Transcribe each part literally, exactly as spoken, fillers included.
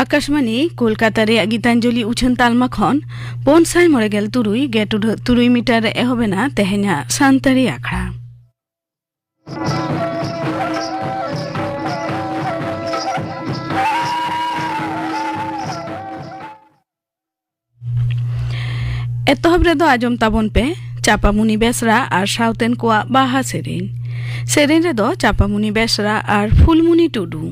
ᱟᱠᱟᱥᱵᱟᱬᱤ ᱠᱳᱞᱠᱟᱛᱟ ᱨᱮᱭᱟᱜ ᱜᱤᱛᱟᱧᱡᱚᱞᱤ ᱩᱪᱷᱟᱹᱱ ᱛᱟᱞᱢᱟ ᱠᱷᱚᱱ ᱯᱩᱱ ᱥᱟᱭ ᱢᱚᱬᱮ ᱜᱮᱞ ᱛᱩᱨᱩᱭ ᱜᱮ ᱴᱩᱰᱟᱹᱜ ᱛᱩᱨᱩᱭ ᱢᱤᱴᱟᱨ ᱨᱮ ᱮᱦᱚᱵ ᱮᱱᱟ ᱛᱮᱦᱮᱧᱟᱜ ᱥᱟᱱᱛᱟᱲᱤ ᱟᱠᱷᱲᱟ᱾ ᱮᱛᱚᱦᱚᱵ ᱨᱮᱫᱚ ᱟᱸᱡᱚᱢ ᱛᱟᱵᱚᱱ ᱯᱮ ᱪᱟᱯᱟᱢᱩᱱᱤ ᱵᱮᱥᱨᱟ ᱟᱨ ᱥᱟᱶᱛᱮᱱ ᱠᱚᱣᱟᱜ ᱵᱟᱦᱟ ᱥᱮᱨᱮᱧ᱾ ᱥᱮᱨᱮᱧ ᱨᱮᱫᱚ ᱪᱟᱯᱟᱢᱩᱱᱤ ᱵᱮᱥᱨᱟ ᱟᱨ ᱯᱷᱩᱞᱢᱩᱱᱤ ᱴᱩᱰᱩ᱾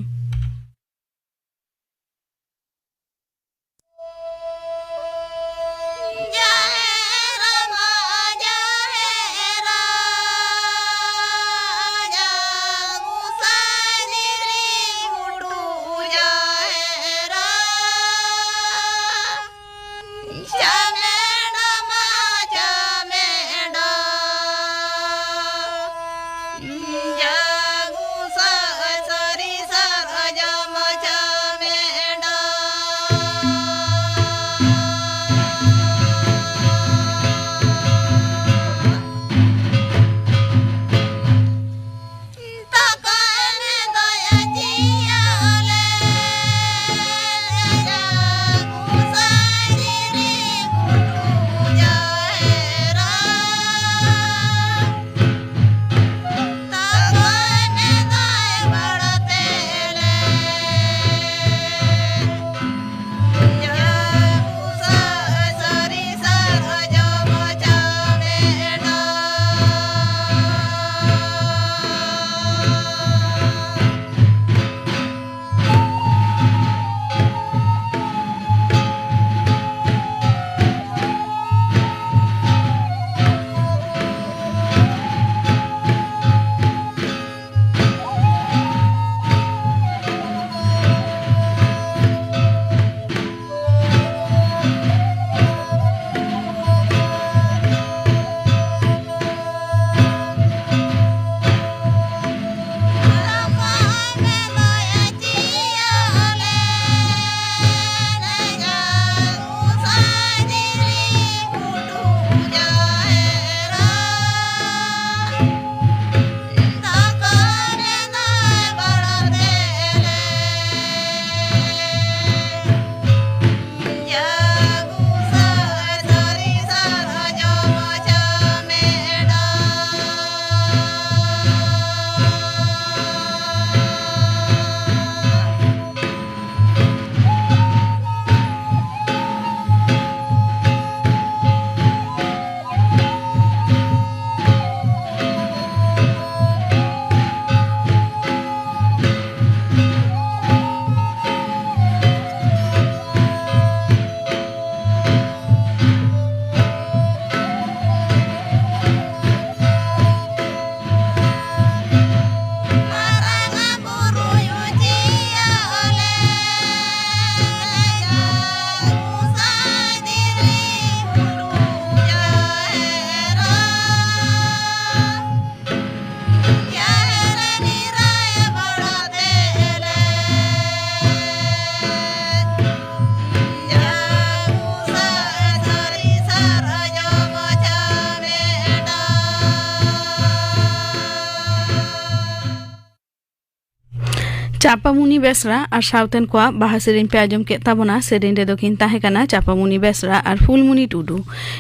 ᱪᱟᱯᱟᱢᱩᱱᱤ ᱵᱮᱥᱨᱟ ᱟᱨ ᱥᱟᱶᱛᱮᱱ ᱠᱚᱣᱟᱜ ᱵᱟᱦᱟ ᱥᱮᱨᱮᱧ ᱯᱮ ᱟᱸᱡᱚᱢ ᱠᱮᱫ ᱛᱟᱵᱚᱱᱟ᱾ ᱥᱮᱨᱮᱧ ᱨᱮᱫᱚ ᱠᱤᱱ ᱛᱟᱦᱮᱸ ᱠᱟᱱᱟ ᱪᱟᱯᱟᱢᱩᱱᱤ ᱵᱮᱥᱨᱟ ᱟᱨ ᱯᱷᱩᱞᱢᱩᱱᱤ ᱴᱩᱰᱩ᱾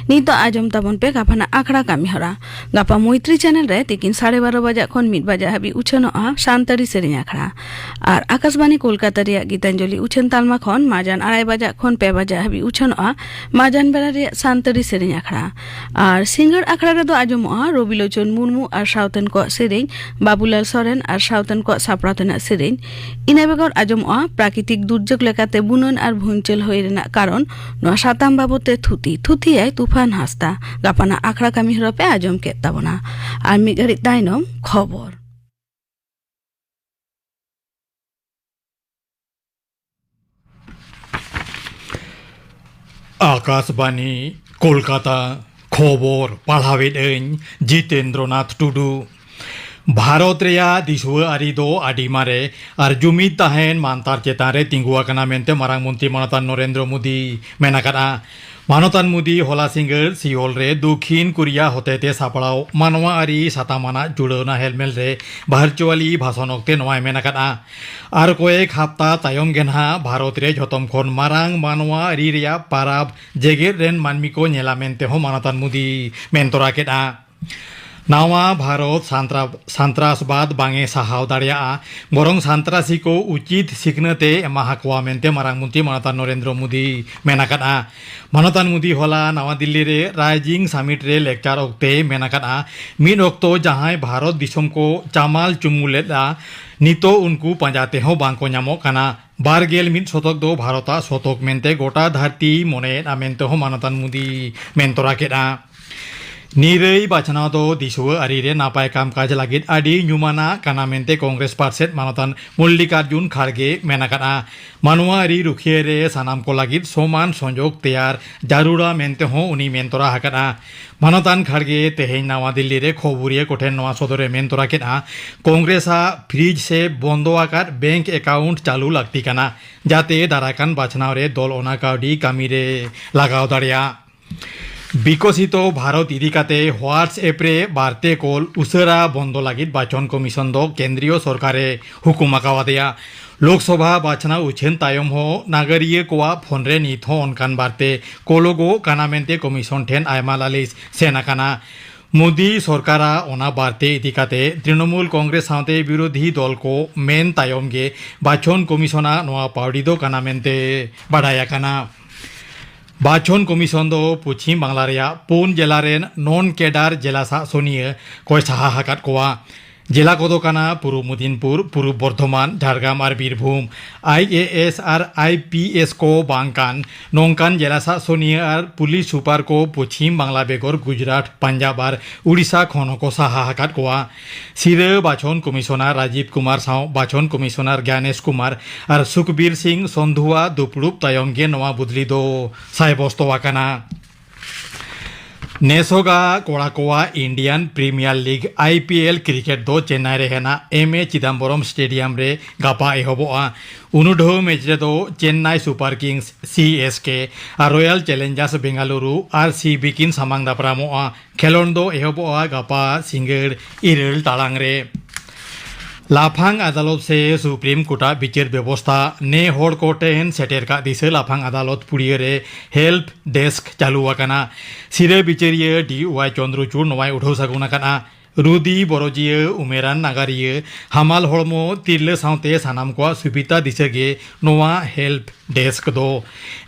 ᱱᱤᱛᱚᱜ ᱟᱸᱡᱚᱢ ᱛᱟᱵᱚᱱ ᱯᱮ ᱜᱟᱯᱟᱱᱟᱜ ᱟᱠᱷᱲᱟ ᱠᱟᱹᱢᱤ ᱦᱚᱨᱟ᱾ ᱜᱟᱯᱟ ᱢᱳᱭᱛᱨᱤ ᱪᱮᱱᱮᱞ ᱨᱮ ᱛᱤᱠᱤᱱ ᱥᱟᱲᱮ ᱵᱟᱨᱚ ᱵᱟᱡᱟᱜ ᱠᱷᱚᱱ ᱢᱤᱫ ᱵᱟᱡᱟᱜ ᱦᱟᱹᱵᱤᱡ ᱩᱪᱷᱟᱹᱱᱚᱜᱼᱟ ᱥᱟᱱᱛᱟᱲᱤ ᱥᱮᱨᱮᱧ ᱟᱠᱷᱲᱟ᱾ ᱟᱨ ᱟᱠᱟᱥᱵᱟᱱᱤ ᱠᱳᱞᱠᱟᱛᱟ ᱨᱮᱭᱟᱜ ᱜᱤᱛᱟᱧᱡᱚᱞᱤ ᱩᱪᱷᱟᱹᱱ ᱛᱟᱞᱢᱟ ᱠᱷᱚᱱ ᱢᱟᱡᱟᱱ ᱟᱲᱟᱭ ᱵᱟᱡᱟᱜ ᱠᱷᱚᱱ ᱯᱮ ᱵᱟᱡᱟᱜ ᱦᱟᱹᱵᱤᱡ ᱩᱪᱷᱟᱹᱱᱚᱜᱼᱟ ᱢᱟᱡᱟᱱ ᱵᱮᱲᱟ ᱨᱮᱭᱟᱜ ᱥᱟᱱᱛᱟᱲᱤ ᱥᱮᱨᱮᱧ ᱟᱠᱷᱲᱟ᱾ ᱟᱨ ᱥᱤᱸᱜᱟᱹᱲ ᱟᱠᱷᱲᱟ ᱨᱮᱫᱚ ᱟᱸᱡᱚᱢᱚᱜᱼᱟ ᱨᱚᱵᱤᱞᱳᱪᱚᱱ ᱢᱩᱨᱢᱩ ᱟᱨ ᱥᱟᱶᱛᱮᱱ ᱠᱚᱣᱟᱜ ᱥᱮᱨᱮᱧ, ᱵᱟᱵᱩᱞᱟᱞ ᱥᱚᱨᱮᱱ ᱟᱨ ᱥᱟᱶᱛᱮᱱ ᱠᱚᱣᱟᱜ ᱥᱟᱯᱲᱟᱣ ᱛᱮᱱᱟᱜ ᱥᱮᱨᱮᱧ᱾ ᱤᱱᱟᱹ ᱵᱮᱜᱚᱨ ᱟᱸᱡᱚᱢᱚᱜᱼᱟ ᱯᱨᱟᱠᱨᱤᱛᱤᱠ ᱫᱩᱨᱡᱳᱜᱽ ᱞᱮᱠᱟᱛᱮ ᱵᱩᱱᱟᱹᱱ ᱟᱨ ᱵᱷᱩᱧᱪᱟᱹᱞ ᱦᱩᱭ ᱨᱮᱱᱟᱜ ᱠᱟᱨᱚᱱ᱾ ᱱᱚᱣᱟ ᱥᱟᱛᱟᱢ ᱵᱟᱵᱚᱫ ᱛᱮ ᱛᱷᱩᱛᱤ, ᱛᱷᱩᱛᱤᱭᱟᱭ ᱛᱩᱯᱷᱟᱱ ᱦᱟᱸᱥᱫᱟ᱾ ᱜᱟᱯᱟᱱᱟᱜ ᱟᱠᱷᱲᱟ ᱠᱟᱹᱢᱤ ᱦᱚᱨᱟ ᱯᱮ ᱟᱸᱡᱚᱢ ᱠᱮᱫ ᱛᱟᱵᱚᱱᱟ᱾ ᱟᱨ ᱢᱤᱫ ᱜᱷᱟᱹᱲᱤᱡ ᱛᱟᱭᱱᱚᱢ ᱠᱷᱚᱵᱚᱨ᱾ ᱟᱠᱟᱥᱵᱟᱱᱤ, ᱠᱳᱞᱠᱟᱛᱟ᱾ ᱠᱷᱚᱵᱚᱨ ᱯᱟᱲᱦᱟᱣᱮᱫ ᱟᱹᱧ ᱡᱤᱛᱮᱱᱫᱨᱚᱱᱟᱛᱷ ᱴᱩᱰᱩ᱾ ᱵᱷᱟᱨᱚᱛ ᱨᱮᱭᱟᱜ ᱫᱤᱥᱩᱣᱟᱹ ᱟᱹᱨᱤ ᱫᱚ ᱟᱹᱰᱤ ᱢᱟᱨᱮ ᱟᱨ ᱡᱩᱢᱤᱫ ᱛᱟᱦᱮᱱ ᱢᱟᱱᱛᱟᱨ ᱪᱮᱛᱟᱱ ᱨᱮ ᱛᱤᱸᱜᱩ ᱟᱠᱟᱱᱟ ᱢᱮᱱᱛᱮ ᱢᱟᱨᱟᱝ ᱢᱚᱱᱛᱨᱤ ᱢᱟᱱᱚᱛᱟᱱ ᱱᱚᱨᱮᱱᱫᱨᱚ ᱢᱳᱫᱤ ᱢᱮᱱ ᱟᱠᱟᱫᱼᱟ᱾ ᱢᱟᱱᱚᱛᱟᱱ ᱢᱳᱫᱤ ᱦᱚᱞᱟ ᱥᱤᱸᱜᱟᱹᱲ ᱥᱤᱭᱳᱞ ᱨᱮ ᱫᱚᱠᱷᱤᱱ ᱠᱳᱨᱤᱭᱟ ᱦᱚᱛᱮᱛᱮ ᱥᱟᱯᱲᱟᱣ ᱢᱟᱱᱣᱟ ᱟᱹᱨᱤ ᱥᱟᱛᱟᱢ ᱟᱱᱟᱜ ᱡᱩᱲᱟᱹᱣᱱᱟ ᱦᱮᱞᱢᱮᱞ ᱨᱮ ᱵᱷᱟᱨᱪᱩᱣᱟᱞᱤ ᱵᱷᱟᱥᱚᱱ ᱚᱠᱛᱮ ᱱᱚᱣᱟᱭ ᱢᱮᱱ ᱟᱠᱟᱫᱼᱟ᱾ ᱟᱨ ᱠᱚᱭᱮᱠ ᱦᱟᱯᱛᱟ ᱛᱟᱭᱚᱢ ᱜᱮ ᱱᱟᱦᱟᱜ ᱵᱷᱟᱨᱚᱛ ᱨᱮ ᱡᱷᱚᱛᱚᱢ ᱠᱷᱚᱱ ᱢᱟᱨᱟᱝ ᱢᱟᱱᱣᱟ ᱟᱹᱨᱤ ᱨᱮᱭᱟᱜ ᱯᱟᱨᱟᱵᱽ ᱡᱮᱜᱮᱛ ᱨᱮᱱ ᱢᱟᱹᱱᱢᱤ ᱠᱚ ᱧᱮᱞᱟ ᱢᱮᱱᱛᱮ ᱦᱚᱸ ᱢᱟᱱᱚᱛᱟᱱ ᱢᱳᱫᱤ ᱢᱮᱱ ᱛᱚᱨᱟ ᱠᱮᱫᱼᱟ᱾ ᱱᱟᱣᱟ ᱵᱷᱟᱨᱚᱛ ᱥᱟᱱᱛᱨᱟ-, ᱥᱟᱱᱛᱨᱟᱥᱵᱟᱫ ᱵᱟᱝ ᱮ ᱥᱟᱦᱟᱣ ᱫᱟᱲᱮᱭᱟᱜᱼᱟ, ᱵᱚᱨᱚᱝ ᱥᱟᱱᱛᱨᱟᱥᱤ ᱠᱚ ᱩᱪᱤᱛ ᱥᱤᱠᱷᱱᱟᱹᱛ ᱮ ᱮᱢᱟ ᱦᱟᱠᱚᱣᱟ ᱢᱮᱱᱛᱮ ᱢᱟᱨᱟᱝ ᱢᱚᱱᱛᱨᱤ ᱢᱟᱱᱚᱛᱟᱱ ᱱᱚᱨᱮᱱᱫᱨᱚ ᱢᱳᱫᱤ ᱢᱮᱱ ᱟᱠᱟᱫᱼᱟ᱾ ᱢᱟᱱᱚᱛᱟᱱ ᱢᱳᱫᱤ ᱦᱚᱞᱟ ᱱᱟᱣᱟ ᱫᱤᱞᱞᱤ ᱨᱮ ᱨᱟᱭᱡᱤᱝ ᱥᱟᱢᱤᱴ ᱨᱮ ᱞᱮᱠᱪᱟᱨ ᱚᱠᱛᱮ ᱢᱮᱱ ᱟᱠᱟᱫᱼᱟ, ᱢᱤᱫ ᱚᱠᱛᱚ ᱡᱟᱦᱟᱸᱭ ᱵᱷᱟᱨᱚᱛ ᱫᱤᱥᱚᱢ ᱠᱚ ᱪᱟᱢᱟᱞ ᱪᱩᱢᱩ ᱞᱮᱫᱼᱟ, ᱱᱤᱛᱚᱜ ᱩᱱᱠᱩ ᱯᱟᱸᱡᱟ ᱛᱮᱦᱚᱸ ᱵᱟᱝ ᱠᱚ ᱧᱟᱢᱚᱜ ᱠᱟᱱᱟ᱾ ᱵᱟᱨ ᱜᱮᱞ ᱢᱤᱫ ᱥᱚᱛᱚᱠ ᱫᱚ ᱵᱷᱟᱨᱚᱛᱟᱜ ᱥᱚᱛᱚᱠ ᱢᱮᱱᱛᱮ ᱜᱚᱴᱟ ᱫᱷᱟᱹᱨᱛᱤ ᱢᱚᱱᱮᱭᱮᱫᱼᱟ ᱢᱮᱱᱛᱮ ᱦᱚᱸ ᱢᱟᱱᱚᱛᱟᱱ ᱢᱳᱫᱤ ᱢᱮᱱ ᱛᱚᱨᱟ ᱠᱮᱫᱼᱟ᱾ ᱱᱤᱨᱟᱹᱭ ᱵᱟᱪᱷᱱᱟᱣ ᱫᱚ ᱫᱤᱥᱩᱣᱟᱹ ᱟᱹᱨᱤ ᱨᱮ ᱱᱟᱯᱟᱭ ᱠᱟᱢᱠᱟᱡᱽ ᱞᱟᱹᱜᱤᱫ ᱟᱹᱰᱤ ᱧᱩᱢᱟᱱᱟᱜ ᱠᱟᱱᱟ ᱢᱮᱱᱛᱮ ᱠᱚᱝᱜᱨᱮᱥ ᱯᱟᱨᱥᱮᱫ ᱢᱟᱱᱚᱛᱟᱱ ᱢᱚᱞᱞᱤᱠᱟᱨᱡᱩᱱ ᱠᱷᱟᱲᱜᱮ ᱢᱮᱱ ᱟᱠᱟᱫᱼᱟ᱾ ᱢᱟᱱᱣᱟ ᱟᱹᱨᱤ ᱨᱩᱠᱷᱤᱭᱟᱹ ᱨᱮ ᱥᱟᱱᱟᱢ ᱠᱚ ᱞᱟᱹᱜᱤᱫ ᱥᱚᱢᱟᱱ ᱥᱚᱸᱡᱳᱜᱽ ᱛᱮᱭᱟᱨ ᱡᱟᱹᱨᱩᱲᱟ ᱢᱮᱱᱛᱮ ᱦᱚᱸ ᱩᱱᱤ ᱢᱮᱱ ᱛᱚᱨᱟ ᱟᱠᱟᱫᱼᱟ᱾ ᱢᱟᱱᱚᱛᱟᱱ ᱠᱷᱟᱲᱜᱮ ᱛᱮᱦᱮᱧ ᱱᱟᱣᱟ ᱫᱤᱞᱞᱤ ᱨᱮ ᱠᱷᱚᱵᱚᱨᱤᱭᱟᱹ ᱠᱚᱴᱷᱮᱱ ᱱᱚᱣᱟ ᱥᱚᱫᱚᱨᱮ ᱢᱮᱱ ᱛᱚᱨᱟ ᱠᱮᱫᱼᱟ, ᱠᱚᱝᱜᱨᱮᱥ ᱟᱜ ᱯᱷᱨᱤᱡᱽ ᱥᱮ ᱵᱚᱱᱫᱚ ᱟᱠᱟᱫ ᱵᱮᱝᱠ ᱮᱠᱟᱣᱩᱱᱴ ᱪᱟᱹᱞᱩ ᱞᱟᱹᱠᱛᱤ ᱠᱟᱱᱟ, ᱡᱟᱛᱮ ᱫᱟᱨᱟᱭ ᱠᱟᱱ ᱵᱟᱪᱷᱱᱟᱣ ᱨᱮ ᱫᱚᱞ ᱚᱱᱟ ᱠᱟᱹᱣᱰᱤ ᱠᱟᱹᱢᱤ ᱨᱮ ᱞᱟᱜᱟᱣ ᱫᱟᱲᱮᱭᱟᱜ᱾ ᱵᱤᱠᱚᱥᱤᱛᱚ ᱵᱷᱟᱨᱚᱛ ᱤᱫᱤ ᱠᱟᱛᱮ WhatsApp ᱨᱮ ᱵᱟᱨᱛᱮ ᱠᱚᱞ ᱩᱥᱟᱹᱨᱟ ᱵᱚᱱᱫᱚ ᱞᱟᱹᱜᱤᱫ ᱵᱟᱪᱷᱚᱱ ᱠᱚᱢᱤᱥᱚᱱ ᱫᱚ ᱠᱮᱱᱫᱨᱤᱭᱚ ᱥᱚᱨᱠᱟᱨᱮ ᱦᱩᱠᱩᱢ ᱟᱠᱟᱣᱟᱫᱮᱭᱟ᱾ ᱞᱳᱠᱥᱚᱵᱷᱟ ᱵᱟᱪᱷᱱᱟᱣ ᱩᱪᱷᱟᱹᱱ ᱛᱟᱭᱚᱢ ᱦᱚᱸ ᱱᱟᱜᱟᱨᱤᱭᱟᱹ ᱠᱚᱣᱟᱜ ᱯᱷᱳᱱ ᱨᱮ ᱱᱤᱛ ᱦᱚᱸ ᱚᱱᱠᱟᱱ ᱵᱟᱨᱛᱮ ᱠᱚᱞᱚᱜᱚᱜ ᱠᱟᱱᱟ ᱢᱮᱱᱛᱮ ᱠᱚᱢᱤᱥᱚᱱ ᱴᱷᱮᱱ ᱟᱭᱢᱟ ᱞᱟᱹᱞᱤᱥ ᱥᱮᱱ ᱟᱠᱟᱱᱟ᱾ ᱢᱳᱫᱤ ᱥᱚᱨᱠᱟᱨᱟᱜ ᱚᱱᱟ ᱵᱟᱨᱛᱮ ᱤᱫᱤ ᱠᱟᱛᱮ ᱛᱨᱤᱱᱚᱢᱩᱞ ᱠᱚᱝᱜᱨᱮᱥ ᱥᱟᱶᱛᱮ ᱵᱤᱨᱳᱫᱷᱤ ᱫᱚᱞ ᱠᱚ ᱢᱮᱱ ᱛᱟᱭᱚᱢ ᱜᱮ ᱵᱟᱪᱷᱚᱱ ᱠᱚᱢᱤᱥᱚᱱᱟᱜ ᱱᱚᱣᱟ ᱯᱟᱹᱣᱲᱤ ᱫᱚ ᱠᱟᱱᱟ ᱢᱮᱱᱛᱮ ᱵᱟᱰᱟᱭ ᱟᱠᱟᱱᱟ᱾ ᱵᱟᱪᱷᱚᱱ ᱠᱚᱢᱤᱥᱚᱱ ᱫᱚ ᱯᱚᱪᱷᱤᱢ ᱵᱟᱝᱞᱟ ᱨᱮᱭᱟᱜ ᱯᱩᱱ ᱡᱮᱞᱟ ᱨᱮᱱ ᱱᱚᱱ ᱠᱮᱰᱟᱨ ᱡᱮᱞᱟ ᱥᱟᱥᱚᱱᱤᱭᱟᱹ ᱠᱚᱭ ᱥᱟᱦᱟ ᱟᱠᱟᱫ ᱠᱚᱣᱟ᱾ ᱡᱮᱞᱟ ᱠᱚᱫᱚ ᱠᱟᱱᱟ ᱯᱩᱨᱩᱵ ᱢᱚᱫᱤᱱᱯᱩᱨ, ᱯᱩᱨᱩᱵ ᱵᱚᱨᱫᱷᱚᱢᱟᱱ, ᱡᱷᱟᱲᱜᱨᱟᱢ ᱟᱨ ᱵᱤᱨᱵᱷᱩᱢ᱾ IAS ᱟᱨ IPS ᱠᱚ ᱵᱟᱝ ᱠᱟᱱ ᱱᱚᱝᱠᱟᱱ ᱡᱮᱞᱟ ᱥᱟᱥᱚᱱᱤᱭᱟᱹ ᱟᱨ ᱯᱩᱞᱤᱥ ᱥᱩᱯᱟᱨ ᱠᱚ ᱯᱚᱪᱷᱤᱢ ᱵᱟᱝᱞᱟ ᱵᱮᱜᱚᱨ ᱜᱩᱡᱽᱨᱟᱴ, ᱯᱟᱧᱡᱟᱵᱽ ᱟᱨ ᱩᱲᱤᱥᱥᱟ ᱠᱷᱚᱱ ᱦᱚᱸᱠᱚ ᱥᱟᱦᱟ ᱟᱠᱟᱫ ᱠᱚᱣᱟ᱾ ᱥᱤᱨᱟᱹ ᱵᱟᱪᱷᱚᱱ ᱠᱚᱢᱤᱥᱚᱱᱟᱨ ᱨᱟᱡᱤᱵᱽ ᱠᱩᱢᱟᱨ ᱥᱟᱶ ᱵᱟᱪᱷᱚᱱ ᱠᱚᱢᱤᱥᱚᱱᱟᱨ ᱜᱮᱱᱮᱥ ᱠᱩᱢᱟᱨ ᱟᱨ ᱥᱩᱠᱵᱤᱨ ᱥᱤᱝ ᱥᱚᱱᱫᱷᱩᱣᱟᱜ ᱫᱩᱯᱲᱩᱵ ᱛᱟᱭᱚᱢ ᱜᱮ ᱱᱚᱣᱟ ᱵᱚᱫᱞᱤ ᱫᱚ ᱥᱟᱭᱵᱚᱥᱛᱚ ᱟᱠᱟᱱᱟ᱾ ᱱᱮᱥᱚᱜᱟ ᱠᱚᱲᱟ ᱠᱚᱣᱟᱜ Indian premiere league, IPL, cricket ᱫᱚ ᱪᱮᱱᱱᱟᱭ ᱨᱮ ᱦᱮᱱᱟᱜ M A ᱪᱤᱫᱟᱢᱵᱚᱨᱚᱢ ᱥᱴᱮᱰᱤᱭᱟᱢ ᱨᱮ ᱜᱟᱯᱟ ᱮᱦᱚᱵᱚᱜᱼᱟ᱾ ᱩᱱᱩᱰᱷᱟᱹᱣ ᱢᱮᱪ ᱨᱮᱫᱚ ᱪᱮᱱᱱᱟᱭ ᱥᱩᱯᱟᱨ ᱠᱤᱝᱥ, CSK, ᱟᱨ ᱨᱚᱭᱟᱞ ᱪᱮᱞᱮᱧᱡᱟᱨᱥ ᱵᱮᱝᱜᱟᱞᱩᱨᱩ, RCB, ᱠᱤᱱ ᱥᱟᱢᱟᱝ ᱫᱟᱯᱨᱟᱢᱚᱜᱼᱟ᱾ ᱠᱷᱮᱞᱚᱸᱰ ᱫᱚ ᱮᱦᱚᱵᱚᱜᱼᱟ ᱜᱟᱯᱟ ᱥᱤᱸᱜᱟᱹᱲ ᱤᱨᱟᱹᱞ ᱴᱟᱲᱟᱝ ᱨᱮ᱾ ᱞᱟᱯᱷᱟᱝ ᱟᱫᱟᱞᱚᱛ ᱥᱮ ᱥᱩᱯᱨᱤᱢ ᱠᱳᱨᱴᱟᱜ ᱵᱤᱪᱟᱹᱨ ᱵᱮᱵᱚᱥᱛᱷᱟ ᱱᱮ ᱦᱚᱲ ᱠᱚ ᱴᱷᱮᱱ ᱥᱮᱴᱮᱨ ᱠᱟᱜ ᱫᱤᱥᱟᱹ ᱞᱟᱯᱷᱟᱝ ᱟᱫᱟᱞᱚᱛ ᱯᱩᱲᱤᱭᱟᱹ ᱨᱮ ᱦᱮᱞᱯ ᱰᱮᱥᱠ ᱪᱟᱹᱞᱩ ᱟᱠᱟᱱᱟ᱾ ᱥᱤᱨᱟᱹ ᱵᱤᱪᱟᱹᱨᱤᱭᱟᱹ D Y ᱪᱚᱱᱫᱨᱚᱪᱩᱲ ᱱᱚᱣᱟᱭ ᱩᱰᱷᱟᱹᱣ ᱥᱟᱹᱜᱩᱱ ᱟᱠᱟᱫᱼᱟ᱾ ᱨᱩᱫᱤ ᱵᱚᱨᱚᱡᱤᱭᱟᱹ, ᱩᱢᱮᱨᱟᱱ ᱱᱟᱜᱟᱨᱤᱭᱟᱹ, ᱦᱟᱢᱟᱞ ᱦᱚᱲᱢᱚ, ᱛᱤᱨᱞᱟᱹ ᱥᱟᱶᱛᱮ ᱥᱟᱱᱟᱢ ᱠᱚᱣᱟᱜ ᱥᱩᱵᱤᱫᱷᱟ ᱫᱤᱥᱟᱹ ᱜᱮ ᱱᱚᱣᱟ ᱦᱮᱞᱯ ᱰᱮᱥᱠ ᱫᱚ᱾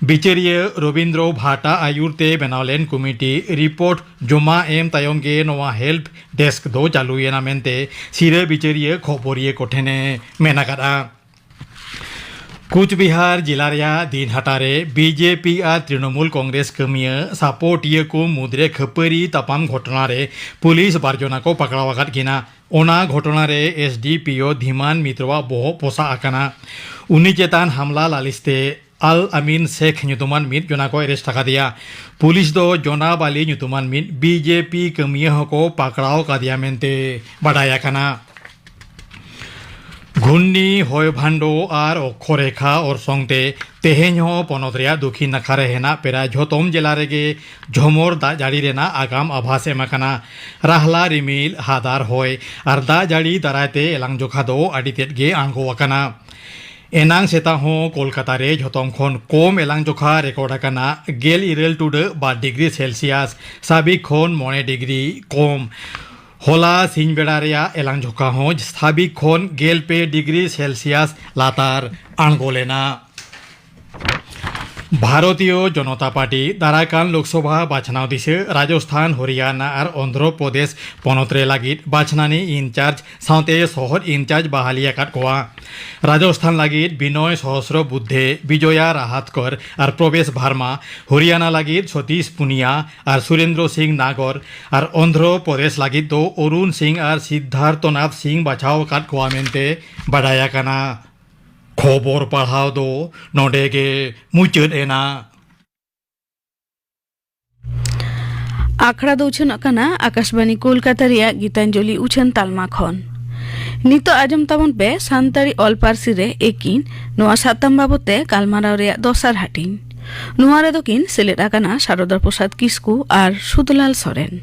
ᱵᱤᱪᱟᱹᱨᱤᱭᱟᱹ ᱨᱚᱵᱤᱱᱫᱨᱚ ᱵᱷᱟᱴᱟ ᱟᱭᱩᱨ ᱛᱮ ᱵᱮᱱᱟᱣ ᱞᱮᱱ ᱠᱚᱢᱤᱴᱤ ᱨᱤᱯᱳᱨᱴ ᱡᱚᱢᱟ ᱮᱢ ᱛᱟᱭᱚᱢ ᱜᱮ ᱱᱚᱣᱟ ᱦᱮᱞᱯ ᱰᱮᱥᱠ ᱫᱚ ᱪᱟᱹᱞᱩᱭᱮᱱᱟ ᱢᱮᱱᱛᱮ ᱥᱤᱨᱟᱹ ᱵᱤᱪᱟᱹᱨᱤᱭᱟᱹ ᱠᱷᱚᱵᱚᱨᱤᱭᱟᱹ ᱠᱚᱴᱷᱮᱱᱮ ᱢᱮᱱ ᱟᱠᱟᱫᱼᱟ᱾ ᱠᱩᱪᱵᱤᱦᱟᱨ ᱡᱮᱞᱟ ᱨᱮᱭᱟᱜ ᱫᱤᱱᱦᱟᱴᱟ ᱨᱮ BJP ᱟᱨ ᱛᱨᱤᱱᱚᱢᱩᱞ ᱠᱚᱝᱜᱨᱮᱥ ᱠᱟᱹᱢᱤᱭᱟᱹ ᱥᱟᱯᱚᱴᱤᱭᱟᱹ ᱠᱚ ᱢᱩᱫᱽᱨᱮ ᱠᱷᱟᱹᱯᱟᱹᱨᱤ ᱛᱟᱯᱟᱢ ᱜᱷᱚᱴᱚᱱᱟ ᱨᱮ ᱯᱩᱞᱤᱥ ᱵᱟᱨ ᱡᱚᱱᱟ ᱠᱚ ᱯᱟᱠᱲᱟᱣ ᱟᱠᱟᱫ ᱠᱤᱱᱟ᱾ ᱚᱱᱟ ᱜᱷᱚᱴᱚᱱᱟ ᱨᱮ SDPO ᱫᱷᱤᱢᱟᱱ ᱢᱤᱛᱨᱚᱣᱟᱜ ᱵᱚᱦᱚᱜ ᱯᱚᱥᱟᱜ ᱟᱠᱟᱱᱟ᱾ ᱩᱱᱤ ᱪᱮᱛᱟᱱ ᱦᱟᱢᱞᱟ ᱞᱟᱹᱞᱤᱥ ᱛᱮ ᱟᱞ ᱟᱢᱤᱱ ᱥᱮᱠᱷ ᱧᱩᱛᱩᱢᱟᱱ ᱢᱤᱫ ᱡᱚᱱᱟ ᱠᱚ ᱮᱨᱮᱥᱴ ᱟᱠᱟᱫᱮᱭᱟ᱾ ᱯᱩᱞᱤᱥ ᱫᱚ ᱡᱚᱱᱟᱵ ᱟᱞᱤ ᱧᱩᱛᱩᱢᱟᱱ ᱢᱤᱫ BJP ᱠᱟᱹᱢᱤᱭᱟᱹ ᱦᱚᱸᱠᱚ ᱯᱟᱠᱲᱟᱣ ᱟᱠᱟᱫᱮᱭᱟ ᱢᱮᱱᱛᱮ ᱵᱟᱰᱟᱭ ᱟᱠᱟᱱᱟ᱾ ᱜᱷᱩᱨᱱᱤ ᱦᱚᱭ ᱵᱷᱟᱱᱰᱚ ᱟᱨ ᱚᱠᱠᱷᱚ ᱨᱮᱠᱷᱟ ᱚᱨᱥᱚᱝ ᱛᱮ ᱛᱮᱦᱮᱧ ᱦᱚᱸ ᱯᱚᱱᱚᱛ ᱨᱮᱭᱟᱜ ᱫᱚᱠᱷᱤᱱ ᱱᱟᱠᱷᱟ ᱨᱮ ᱦᱮᱱᱟᱜ ᱯᱮᱨᱟ ᱡᱷᱚᱛᱚᱢ ᱡᱮᱞᱟ ᱨᱮᱜᱮ ᱡᱷᱚᱢᱚᱨ ᱫᱟᱜ ᱡᱟᱹᱲᱤ ᱨᱮᱱᱟᱜ ᱟᱜᱟᱢ ᱟᱵᱷᱟᱥ ᱮᱢ ᱟᱠᱟᱱᱟ᱾ ᱨᱟᱦᱞᱟ ᱨᱤᱢᱤᱞ, ᱦᱟᱫᱟᱨ ᱦᱚᱭ ᱟᱨ ᱫᱟᱜ ᱡᱟᱹᱲᱤ ᱫᱟᱨᱟᱭ ᱛᱮ ᱮᱞᱟᱝ ᱡᱚᱠᱷᱟ ᱫᱚ ᱟᱹᱰᱤ ᱛᱮᱫ ᱜᱮ ᱟᱬᱜᱚ ᱟᱠᱟᱱᱟ᱾ ᱮᱱᱟᱝ ᱥᱮᱛᱟᱜ ᱦᱚᱸ ᱠᱳᱞᱠᱟᱛᱟ ᱨᱮ ᱡᱷᱚᱛᱚᱢ ᱠᱷᱚᱱ ᱠᱚᱢ ᱮᱞᱟᱝ ᱡᱚᱠᱷᱟ ᱨᱮᱠᱚᱨᱰ ᱟᱠᱟᱱᱟ ᱜᱮᱞ ᱤᱨᱟᱹᱞ ᱴᱩᱰᱟᱹᱜ ᱵᱟᱨ ᱰᱤᱜᱽᱨᱤ ᱥᱮᱞᱥᱤᱭᱟᱥ, ᱥᱟᱵᱤᱠ ᱠᱷᱚᱱ ᱢᱚᱬᱮ ᱰᱤᱜᱽᱨᱤ ᱠᱚᱢ᱾ ᱦᱚᱞᱟ ᱥᱤᱧ ᱵᱮᱲᱟ ᱨᱮᱭᱟᱜ ᱮᱞᱟᱝ ᱡᱚᱠᱷᱟ ᱦᱚᱸ ᱥᱟᱵᱤᱠ ᱠᱷᱚᱱ ᱜᱮᱞ ᱯᱮ ᱰᱤᱜᱽᱨᱤ ᱥᱮᱞᱥᱤᱭᱟᱥ ᱞᱟᱛᱟᱨ ᱟᱬᱜᱚ ᱞᱮᱱᱟ᱾ ᱵᱷᱟᱨᱚᱛᱤᱭᱚ ᱡᱚᱱᱚᱛᱟ ᱯᱟᱨᱴᱤ ᱫᱟᱨᱟᱭ ᱠᱟᱱ ᱞᱳᱠᱥᱚᱵᱷᱟ ᱵᱟᱪᱷᱱᱟᱣ ᱫᱤᱥᱟᱹ ᱨᱟᱡᱚᱥᱛᱷᱟᱱ, ᱦᱚᱨᱤᱭᱟᱱᱟ ᱟᱨ ᱚᱱᱫᱷᱨᱚ ᱯᱨᱚᱫᱮᱥ ᱯᱚᱱᱚᱛ ᱨᱮ ᱞᱟᱹᱜᱤᱫ ᱵᱟᱪᱷᱱᱟᱱᱤ ᱤᱱᱪᱟᱨᱡᱽ ᱥᱟᱶᱛᱮ ᱥᱚᱦᱚᱫ ᱤᱱᱪᱟᱨᱡᱽ ᱵᱟᱦᱟᱞᱤ ᱟᱠᱟᱫ ᱠᱚᱣᱟ᱾ ᱨᱟᱡᱚᱥᱛᱷᱟᱱ ᱞᱟᱹᱜᱤᱫ ᱵᱤᱱᱚᱭ ᱥᱚᱦᱚᱥᱨᱚ ᱵᱩᱫᱽᱫᱷᱮ, ᱵᱤᱡᱚᱭᱟ ᱨᱟᱦᱟᱛᱠᱚᱨ ᱟᱨ ᱯᱨᱚᱵᱮᱥ ᱵᱷᱟᱨᱢᱟ, ᱦᱚᱨᱤᱭᱟᱱᱟ ᱞᱟᱹᱜᱤᱫ ᱥᱚᱛᱤᱥ ᱯᱩᱱᱤᱭᱟ ᱟᱨ ᱥᱩᱨᱮᱱᱫᱨᱚ ᱥᱤᱝ ᱱᱟᱜᱚᱨ ᱟᱨ ᱚᱱᱫᱷᱨᱚ ᱯᱨᱚᱫᱮᱥ ᱞᱟᱹᱜᱤᱫ ᱫᱚ ᱚᱨᱩᱱ ᱥᱤᱝ ᱟᱨ ᱥᱤᱫᱽᱫᱷᱟᱨᱛᱷᱚᱱᱟᱛᱷ ᱥᱤᱝ ᱵᱟᱪᱷᱟᱣ ᱟᱠᱟᱫ ᱠᱚᱣᱟ ᱢᱮᱱᱛᱮ ᱵᱟᱰᱟᱭ ᱟᱠᱟᱱᱟ᱾ ᱠᱷᱚᱵᱚᱨ ᱯᱟᱲᱦᱟᱣ ᱫᱚ ᱱᱚᱰᱮ ᱜᱮ ᱢᱩᱪᱟᱹᱫ ᱮᱱᱟ᱾ ᱟᱠᱷᱲᱟ ᱫᱚ ᱩᱪᱷᱟᱹᱱᱚᱜ ᱠᱟᱱᱟ ᱟᱠᱟᱥᱵᱟᱬᱤ ᱠᱳᱞᱠᱟᱛᱟ ᱨᱮᱭᱟᱜ ᱜᱤᱛᱟᱧᱡᱚᱞᱤ ᱩᱪᱷᱟᱹᱱ ᱛᱟᱞᱢᱟ ᱠᱷᱚᱱ᱾ ᱱᱤᱛᱚᱜ ᱟᱸᱡᱚᱢ ᱛᱟᱵᱚᱱ ᱯᱮ ᱥᱟᱱᱛᱟᱲᱤ ᱚᱞ ᱯᱟᱹᱨᱥᱤ ᱨᱮ ᱮᱠᱤᱱ, ᱱᱚᱣᱟ ᱥᱟᱛᱟᱢ ᱵᱟᱵᱚᱛ ᱛᱮ ᱜᱟᱞᱢᱟᱨᱟᱣ ᱨᱮᱭᱟᱜ ᱫᱚᱥᱟᱨ ᱦᱟᱹᱴᱤᱧ᱾ ᱱᱚᱣᱟ ᱨᱮᱫᱚ ᱠᱤᱱ ᱥᱮᱞᱮᱫ ᱟᱠᱟᱱᱟ ᱥᱟᱨᱚᱫᱟ ᱯᱨᱚᱥᱟᱫᱽ ᱠᱤᱥᱠᱩ ᱟᱨ ᱥᱩᱫᱷᱞᱟᱞ ᱥᱚᱨᱮᱱ᱾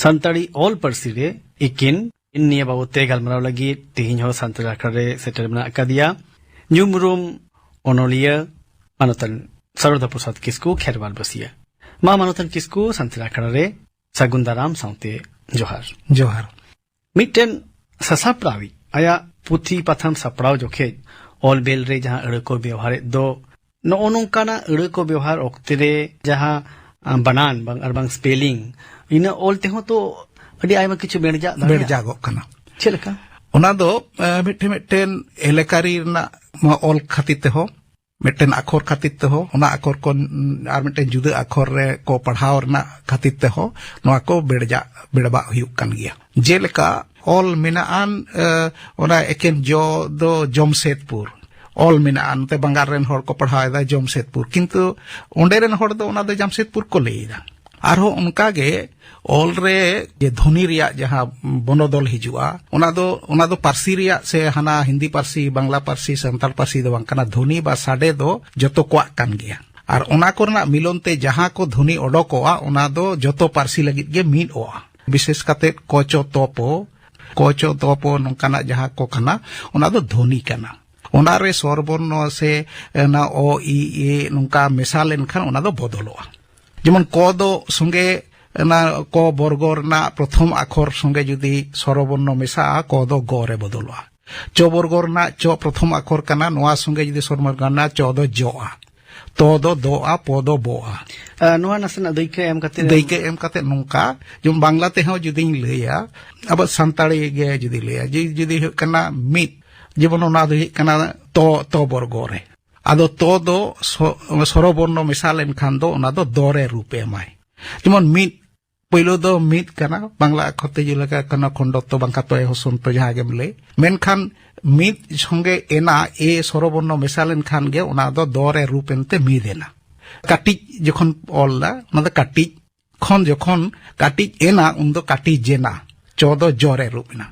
ᱥᱟᱱᱛᱟᱲᱤ ᱚᱞ ᱯᱟᱹᱨᱥᱤ ᱨᱮ ᱮᱠᱤᱱ, ᱱᱤᱭᱟᱹ ᱵᱟᱵᱚᱛ ᱛᱮ ᱜᱟᱞᱢᱟᱨᱟᱣ ᱞᱟᱹᱜᱤᱫ ᱛᱮᱦᱮᱧ ᱦᱚᱸ ᱥᱟᱱᱛᱟᱲ ᱟᱠᱷᱲᱟ ᱨᱮ ᱥᱮᱴᱮᱨ ᱢᱮᱱᱟᱜ ᱟᱠᱟᱫᱮᱭᱟ ᱧᱩᱢ ᱩᱨᱩᱢ ᱚᱱᱚᱞᱤᱭᱟᱹ ᱢᱟᱱᱚᱛᱟᱱ ᱥᱟᱨᱚᱫᱟ ᱯᱨᱚᱥᱟᱫᱽ ᱠᱤᱥᱠᱩ, ᱠᱷᱮᱨᱣᱟᱞ ᱵᱟᱹᱥᱤᱭᱟᱹ᱾ ᱢᱟ ᱢᱟᱱᱚᱛᱟᱱ ᱠᱤᱥᱠᱩ, ᱥᱟᱱᱛᱟᱲ ᱟᱠᱷᱲᱟ ᱨᱮ ᱥᱟᱹᱜᱩᱱ ᱫᱟᱨᱟᱢ ᱥᱟᱶᱛᱮ ᱡᱚᱦᱟᱨ᱾ ᱡᱚᱦᱟᱨ᱾ ᱢᱤᱫᱴᱮᱱ ᱥᱟᱥᱟᱯᱲᱟᱣᱤᱡ ᱟᱭᱟᱜ ᱯᱩᱛᱷᱤ ᱯᱟᱛᱷᱟᱢ ᱥᱟᱯᱲᱟᱣ ᱡᱚᱠᱷᱮᱡ ᱚᱞ ᱵᱮᱞ ᱨᱮ ᱡᱟᱦᱟᱸ ᱟᱹᱲᱟᱹ ᱠᱚ ᱵᱮᱣᱦᱟᱨᱮᱫ ᱫᱚ, ᱱᱚᱜᱼᱚ ᱱᱚᱝᱠᱟᱱᱟᱜ ᱟᱹᱲᱟᱹ ᱠᱚ ᱵᱮᱣᱦᱟᱨ ᱚᱠᱛᱮ ᱨᱮ ᱡᱟᱦᱟᱸ, ᱟ, ᱵᱟᱱᱟᱱ ᱵᱟᱝ, ᱟᱨ ᱵᱟᱝ ᱥᱯᱮᱞᱤᱝ, ᱤᱱᱟᱹ ᱚᱞ ᱛᱮᱦᱚᱸ ᱛᱚ ᱟᱹᱰᱤ ᱟᱭᱢᱟ ᱠᱤᱪᱷᱩ ᱵᱮᱲᱡᱟᱜ ᱫᱟᱲᱮᱭᱟᱜᱼᱟ᱾ ᱵᱮᱲᱡᱟᱜᱚᱜ ᱠᱟᱱᱟ᱾ ᱪᱮᱫ ᱞᱮᱠᱟ? ᱚᱱᱟ ᱫᱚ, ᱟ, ᱢᱤᱫᱴᱮᱱ, ᱢᱤᱫᱴᱮᱱ ᱮᱞᱮᱠᱟᱨᱤ ᱨᱮᱱᱟᱜ ᱱᱚᱣᱟ ᱚᱞ ᱠᱷᱟᱹᱛᱤᱨ ᱛᱮᱦᱚᱸ, ᱢᱤᱫᱴᱮᱱ ᱟᱠᱷᱚᱨ ᱠᱷᱟᱹᱛᱤᱨ ᱛᱮᱦᱚᱸ, ᱚᱱᱟ ᱟᱠᱷᱚᱨ ᱠᱷᱚᱱ ᱟᱨ ᱢᱤᱫᱴᱮᱱ ᱡᱩᱫᱟᱹ ᱟᱠᱷᱚᱨ ᱨᱮ ᱠᱚ ᱯᱟᱲᱦᱟᱣ ᱨᱮᱱᱟᱜ ᱠᱷᱟᱹᱛᱤᱨ ᱛᱮᱦᱚᱸ ᱱᱚᱣᱟ ᱠᱚ ᱵᱮᱲᱡᱟᱜ, ᱵᱮᱲᱵᱟᱜ ᱦᱩᱭᱩᱜ ᱠᱟᱱ ᱜᱮᱭᱟ᱾ ᱡᱮᱞᱮᱠᱟ ᱚᱞ ᱢᱮᱱᱟᱜᱼᱟᱱ, ᱮ, ᱚᱱᱟ ᱮᱠᱮᱱ ᱡᱚ ᱫᱚ ᱡᱚᱢᱥᱮᱫᱽᱯᱩᱨ, ᱚᱞ ᱢᱮᱱᱟᱜᱼᱟ, ᱱᱚᱛᱮ ᱵᱟᱝᱜᱟᱞ ᱨᱮᱱ ᱦᱚᱲ ᱠᱚ ᱯᱟᱲᱦᱟᱣ ᱮᱫᱟ ᱡᱚᱢᱥᱮᱫᱽᱯᱩᱨ, ᱠᱤᱱᱛᱩ ᱚᱸᱰᱮ ᱨᱮᱱ ᱦᱚᱲ ᱫᱚ ᱚᱱᱟ ᱫᱚ ᱡᱟᱢᱥᱮᱫᱽᱯᱩᱨ ᱠᱚ ᱞᱟᱹᱭ ᱮᱫᱟ᱾ ᱟᱨᱦᱚᱸ ᱚᱱᱠᱟ ᱜᱮ ᱚᱞ ᱨᱮ ᱡᱮ ᱫᱷᱚᱱᱤ ᱨᱮᱭᱟᱜ ᱡᱟᱦᱟᱸ ᱵᱚᱱᱚᱫᱚᱞ ᱦᱤᱡᱩᱜᱼᱟ, ᱚᱱᱟ ᱫᱚ, ᱚᱱᱟ ᱫᱚ ᱯᱟᱹᱨᱥᱤ ᱨᱮᱭᱟᱜ ᱥᱮ ᱦᱟᱱᱟ ᱦᱤᱱᱫᱤ ᱯᱟᱹᱨᱥᱤ, ᱵᱟᱝᱞᱟ ᱯᱟᱹᱨᱥᱤ, ᱥᱟᱱᱛᱟᱲ ᱯᱟᱹᱨᱥᱤ ᱫᱚ ᱵᱟᱝ ᱠᱟᱱᱟ᱾ ᱫᱷᱚᱱᱤ ᱵᱟ ᱥᱟᱰᱮ ᱫᱚ ᱡᱚᱛᱚ ᱠᱚᱣᱟᱜ ᱠᱟᱱ ᱜᱮᱭᱟ᱾ ᱟᱨ ᱚᱱᱟ ᱠᱚᱨᱮᱱᱟᱜ ᱢᱤᱞᱚᱱ ᱛᱮ ᱡᱟᱦᱟᱸ ᱠᱚ ᱫᱷᱚᱱᱤ ᱚᱰᱚᱠᱚᱜᱼᱟ, ᱚᱱᱟ ᱫᱚ ᱡᱚᱛᱚ ᱯᱟᱹᱨᱥᱤ ᱞᱟᱹᱜᱤᱫ ᱜᱮ ᱢᱤᱫᱚᱜᱼᱟ᱾ ᱵᱤᱥᱮᱥ ᱠᱟᱛᱮ ᱠᱚ ᱪᱚ ᱛᱚ ᱯᱚ, ᱠᱚ ᱪᱚ ᱛᱚ ᱯᱚ ᱱᱚᱝᱠᱟᱱᱟᱜ ᱡᱟᱦᱟᱸ ᱠᱚ ᱠᱟᱱᱟ, ᱚᱱᱟ ᱫᱚ ᱫᱷᱚᱱᱤ ᱠᱟᱱᱟ᱾ ᱚᱱᱟ ᱨᱮ ᱥᱚᱨ ᱵᱚᱨᱱᱚ ᱥᱮ ᱚᱱᱟ ᱚ, ᱤ, ᱮ ᱱᱚᱝᱠᱟ ᱢᱮᱥᱟ ᱞᱮᱱᱠᱷᱟᱱ ᱚᱱᱟ ᱫᱚ ᱵᱚᱫᱚᱞᱚᱜᱼᱟ᱾ ᱡᱮᱢᱚᱱ ᱠᱚ ᱫᱚ ᱥᱚᱸᱜᱮ ᱚᱱᱟ ᱠᱚ ᱵᱚᱨᱜᱚ ᱨᱮᱱᱟᱜ ᱯᱨᱚᱛᱷᱚᱢ ᱟᱠᱷᱚᱨ ᱥᱚᱸᱜᱮ ᱡᱩᱫᱤ ᱥᱚᱨᱚ ᱵᱚᱨᱱᱚ ᱢᱮᱥᱟᱜᱼᱟ, ᱠᱚ ᱫᱚ ᱜᱚ ᱨᱮ ᱵᱚᱫᱚᱞᱚᱜᱼᱟ᱾ ᱪᱚ ᱵᱚᱨᱜᱚ ᱨᱮᱱᱟᱜ ᱪᱚ ᱯᱨᱚᱛᱷᱚᱢ ᱟᱠᱷᱚᱨ ᱠᱟᱱᱟ, ᱱᱚᱣᱟ ᱥᱚᱸᱜᱮ ᱡᱩᱫᱤ ᱥᱚᱨᱚ ᱵᱚᱨᱱᱚ ᱨᱮᱱᱟᱜ ᱪᱚ ᱫᱚ ᱡᱚᱜᱼᱟ, ᱛᱚ ᱫᱚ ᱫᱚᱜᱼᱟ, ᱯᱚ ᱫᱚ ᱵᱚᱜᱼᱟ᱾ ᱟᱨ ᱱᱚᱣᱟ ᱱᱟᱥᱮᱱᱟᱜ ᱫᱟᱹᱭᱠᱟᱹ ᱮᱢ ᱠᱟᱛᱮ ᱫᱟᱹᱭᱠᱟᱹ ᱮᱢ ᱠᱟᱛᱮ ᱱᱚᱝᱠᱟ, ᱡᱮᱢᱚᱱ ᱵᱟᱝᱞᱟ ᱛᱮᱦᱚᱸ ᱡᱩᱫᱤᱧ ᱞᱟᱹᱭᱟ, ᱟᱵᱚ ᱥᱟᱱᱛᱟᱲᱤ ᱜᱮ ᱡᱩᱫᱤ ᱞᱟᱹᱭᱟ, ᱡᱮ ᱡᱩᱫᱤ ᱦᱩᱭᱩᱜ ᱠᱟᱱᱟ ᱢᱤᱫ, ᱡᱮᱢᱚᱱ ᱚᱱᱟ ᱫᱚ ᱦᱩᱭᱩᱜ ᱠᱟᱱᱟ ᱛᱚ, ᱛᱚ ᱵᱚᱨᱜᱚ ᱨᱮ᱾ ᱟᱫᱚ ᱛᱚ ᱫᱚ ᱥᱚ-, ᱥᱚᱨᱚ ᱵᱚᱨᱱᱚ ᱢᱮᱥᱟ ᱞᱮᱱᱠᱷᱟᱱ ᱫᱚ ᱚᱱᱟ ᱫᱚ ᱫᱚ ᱨᱮ ᱨᱩᱯ ᱮ ᱮᱢᱟᱭ᱾ ᱡᱮᱢᱚᱱ ᱢᱤᱫ, ᱯᱳᱭᱞᱳ ᱫᱚ ᱢᱤᱫ ᱠᱟᱱᱟ, ᱵᱟᱝᱞᱟ ᱟᱠᱷᱚᱨ ᱛᱮ ᱡᱮᱞᱮᱠᱟ ᱠᱟᱱᱟ ᱠᱷᱚᱱᱰᱚᱛᱛᱚ ᱵᱟᱝᱠᱷᱟᱱ ᱛᱚᱭ ᱦᱚᱥᱚᱱᱛᱚ ᱡᱟᱦᱟᱸ ᱜᱮᱢ ᱞᱟᱹᱭ, ᱢᱮᱱᱠᱷᱟᱱ ᱢᱤᱫ ᱥᱚᱸᱜᱮ ᱮᱱᱟ ᱮ ᱥᱚᱨᱚ ᱵᱚᱨᱱᱚ ᱢᱮᱥᱟ ᱞᱮᱱᱠᱷᱟᱱ ᱜᱮ ᱚᱱᱟ ᱫᱚ ᱫᱚ ᱨᱮ ᱨᱩᱯ ᱮᱱᱛᱮ ᱢᱤᱫ ᱮᱱᱟ᱾ ᱠᱟᱹᱴᱤᱡ ᱡᱚᱠᱷᱚᱱ ᱚᱞ ᱫᱟ, ᱚᱱᱟ ᱫᱚ ᱠᱟᱹᱴᱤᱡ ᱠᱷᱚᱱ ᱡᱚᱠᱷᱚᱱ ᱠᱟᱹᱴᱤᱡ ᱮᱱᱟ, ᱩᱱᱫᱚ ᱠᱟᱹᱴᱤᱡ ᱡᱮᱱᱟ, ᱪᱚ ᱫᱚ ᱡᱚ ᱨᱮ ᱨᱩᱯ ᱮᱱᱟ᱾